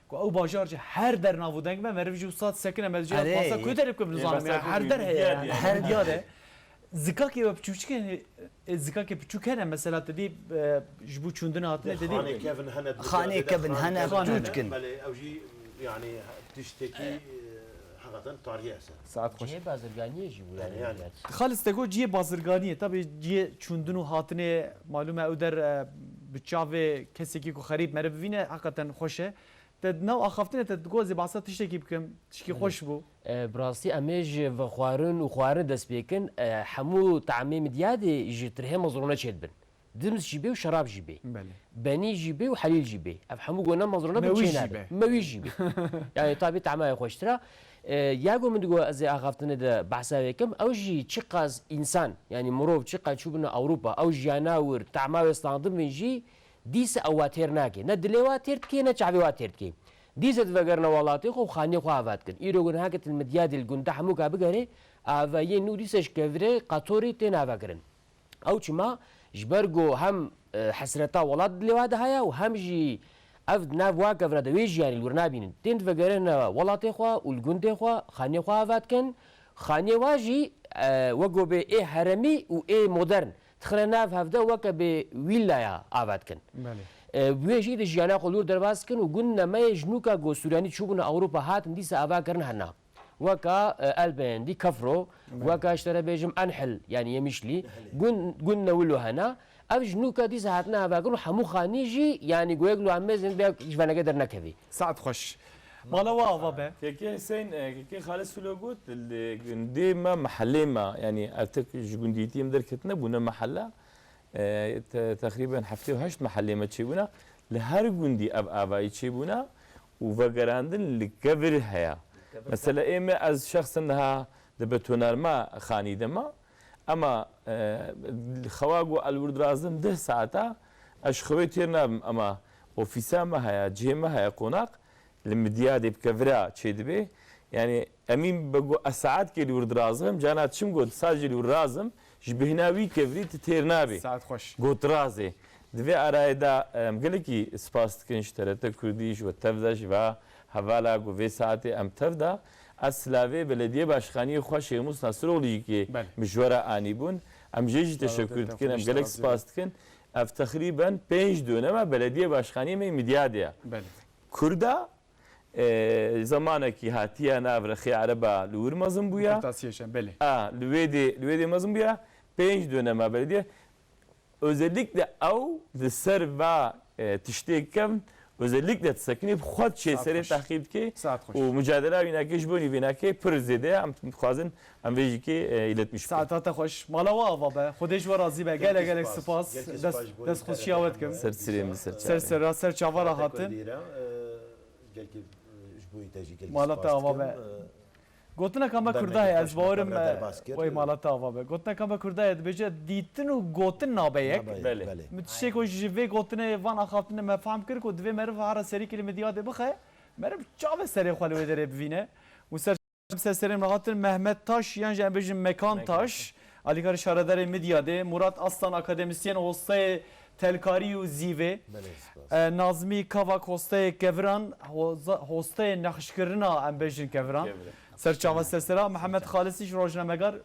ku ew bajar jî her der nav û deng be, meriv jî wisa sekine, me jî Erê. Behsa ku derê bikim, Ê, nizanim behsa ya, ku her der heye Midyadê yani. Her der. Midyadê. Zikakê we piçûçik hene, e, zikakê piçûk hene, mesela te dî, e, ji bo çûndina hatine Dê te dî. Xanê kevin hene, Xanê kevin hene, xanê piçûçik in. Belê, ew jî, yani, tiştekî, e, heqeten tarihî eser. Saet xweş. Cihê bazirganiyê jî bû, yani, Yani, yani. Xalis te got cihê bazirganiyê, tabii cihê çûndin û hatinê, malûm e, ew der, e, bi çavê kesekî ku xerîb meriv bivîne, heqeten xweş e. Te di nav axaftinê te digot, ez ê behsa tiştekî bikim, tişkî Belê. Xweş bû. E, bi rastî em ê ji vexwarin û xwarinê dest pê kin, e, hemû tamê Midyadê ji tirhê mezrûne çêdibin. Dims jî bê û şerab jî bê. Belê. Benî jî bê û helîl jî bê. Ev hemû gona mezrûne bi Mewî çê jî nabe. Be. Mewî jî bê. Yani tabî tamaya xweştir e. E, ya ku min digot ez ê axaftinê de behsa wê kim, ew jî çiqas însan, yani mirov çiqas çûbûne Ewropa, ew jiyana wir, tama wê standibin jî, Dîsa ew wa têr nake. Ne dilê wa têr dike, ne çavê wa têr dike. Dîsa divegerine welatê xwe û xaniyê xwe ava dikin. Îro ku niha ke tu li Midyadê li gunda hemûka bigerê, avayiyên nû dîsa ji kevirê qatorî tên avakirin. Ew çima? Ji ber ku hem, e, hesreta welat dilê wa de heye û hem jî ev di nav wa kevira de wê jiyanî li wir nabînin. Tên divegerine welatê xwe û li gundê xwe xaniyê xwe ava dikin. Xaniyê wa jî, e, wek ku bê ê heremî û ê modern. Dixine nav hevde weke bê wîllaya ava dikin. Belê. E, wê jî di jiyana xwe li wir derbas dikin û gund nemeyê ji nûka ku Suryanî çûbûne Ewropa hatin dîsa ava kirin hena. Weka, e, Elbeyendî, Kefro, Belê. Weka ji te re bêjim Enhil, yanî Yemişli, Belê. Gund, gund Newilo hena. Ev ji nûka dîsa hatine ava kirin û hemû xanî jî, yanî goyek li amêzin bê ji veneke dernekevî. Saet xweş. Mala we ava be. Kekê Hüseyin, e, kekê Xalid Sulo got, li gundê me, mehellê me, yani ev tek ji gundîtiyê me derketine, bûne mehella. E, te-, teqrîben heftê û heşt mehellê me çêbûne. Li her gundî ev avayî çêbûne û vegerandin li kevir heye. Mesela ê me, ez şexsen niha di betonarma xanî de me. Ema, e, xewa ku ez li wir dirazim deh saeta, ez ji xewê têr nabim, ema ofîsa me heye, cihê me heye, qonax, li Midyadê bi kevira çêdibe. Yani, emîn be ku ez saetkê li wir dirazim, cana çim got, saet jî li wir razim, ji bêhna wî kevirî tu têr nabî. Saet xweş. Got razê. Di vê arayê de, em gelekî spas dikin ji T R T Kurdî, ji we tev de, ji va hevala ku vê saetê em tev de. Ez silavê Belediyê Başkaniyê xwe Şêx Mûs Nasiroglî jî kê Belê. Min ji we re anîbûn. Em jê jî Sağ ol, teşekkür dikin, em teşekkür gelek ederim. Spas dikin. Ev teqrîben pênc döneme Belediyê Başkaniyê me Midyadê ye. Belê. Kurda, e, zemanekî hatiye nav rexê ereba li wir mezin bûye. Kurtasiyê şen, belê. A, li wê dê, li wê dê mezin bûye. Pênc döneme belediye. Özellikle ew li ser va, e, tiştê kevn, özellikle disekinê bi xwe diçê Saet serê xweş. Teqîb dike Saet xweş. Û mücadela wînakê ji bo nîvênakê pir zêde ye. Em dixwazin em vê jî kê, e, iletmiş bikin. Saeta te xweş. Mala we ava be. Xwedê ji we razî be. Gelek, gelek spas. Des-, destxweşiya we dikim. Ser sirê min, ser Ser çavê. Sera, ser çava re hatin. Gelkî, e, ji bo te jî gelkî Mala te spas ava dikim. Be. E, Gotineka me Kurda heye, ez bawerim, e, wey mala te ava be. Gotineka me Kurda heye, dibêje, dîtin û gotin nabe yek. Nabe yek, Belê. Belê. Min tiştê ku ji vê gotinê van axaftinê me fehm kir ku divê meriv here serîkî li Midyadê bixe, meriv çavê serê xwe li wê derê bivîne. Û ser, ser serê min hatin Mehmet Taş, yan jî em bêjin Mekan Mekan Taş. Taş. Alîkarê şaredarê Midyadê, Murat Aslan, akademisyen, hostayê telkarî û zîvê. Belê, spas. E, Nazmî Kavak, hostayê keviran, hoza-, hostayê nexşkirina, em bêjin keviran. Keviran. Ser çava ser sera, Mihemed Xalisî ji rojnamegar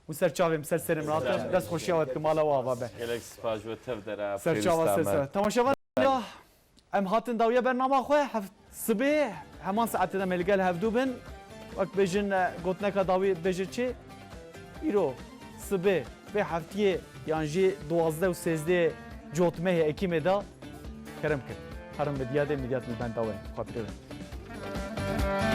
û ser çavê min ser serê min hatin. Ser çavê. Dest xweşiya we dikim, mala we ava be. Gelek spas ji we tev de re, Ser çava ser sera. Temaşevan, Belê. Ya, Em hatin dawiya bernama xwe, heft-, sibê heman saetê de me li gel hevdû bin. Wek bêjin, e, gotineka dawî bêjin çi? Îro, sibê, vê heftiyê yan jî duwazdeh û sêzdeh cotmehê Ekîmê de kerem kin. Herin Midyadê, Midyad li benda we. Xatirê we.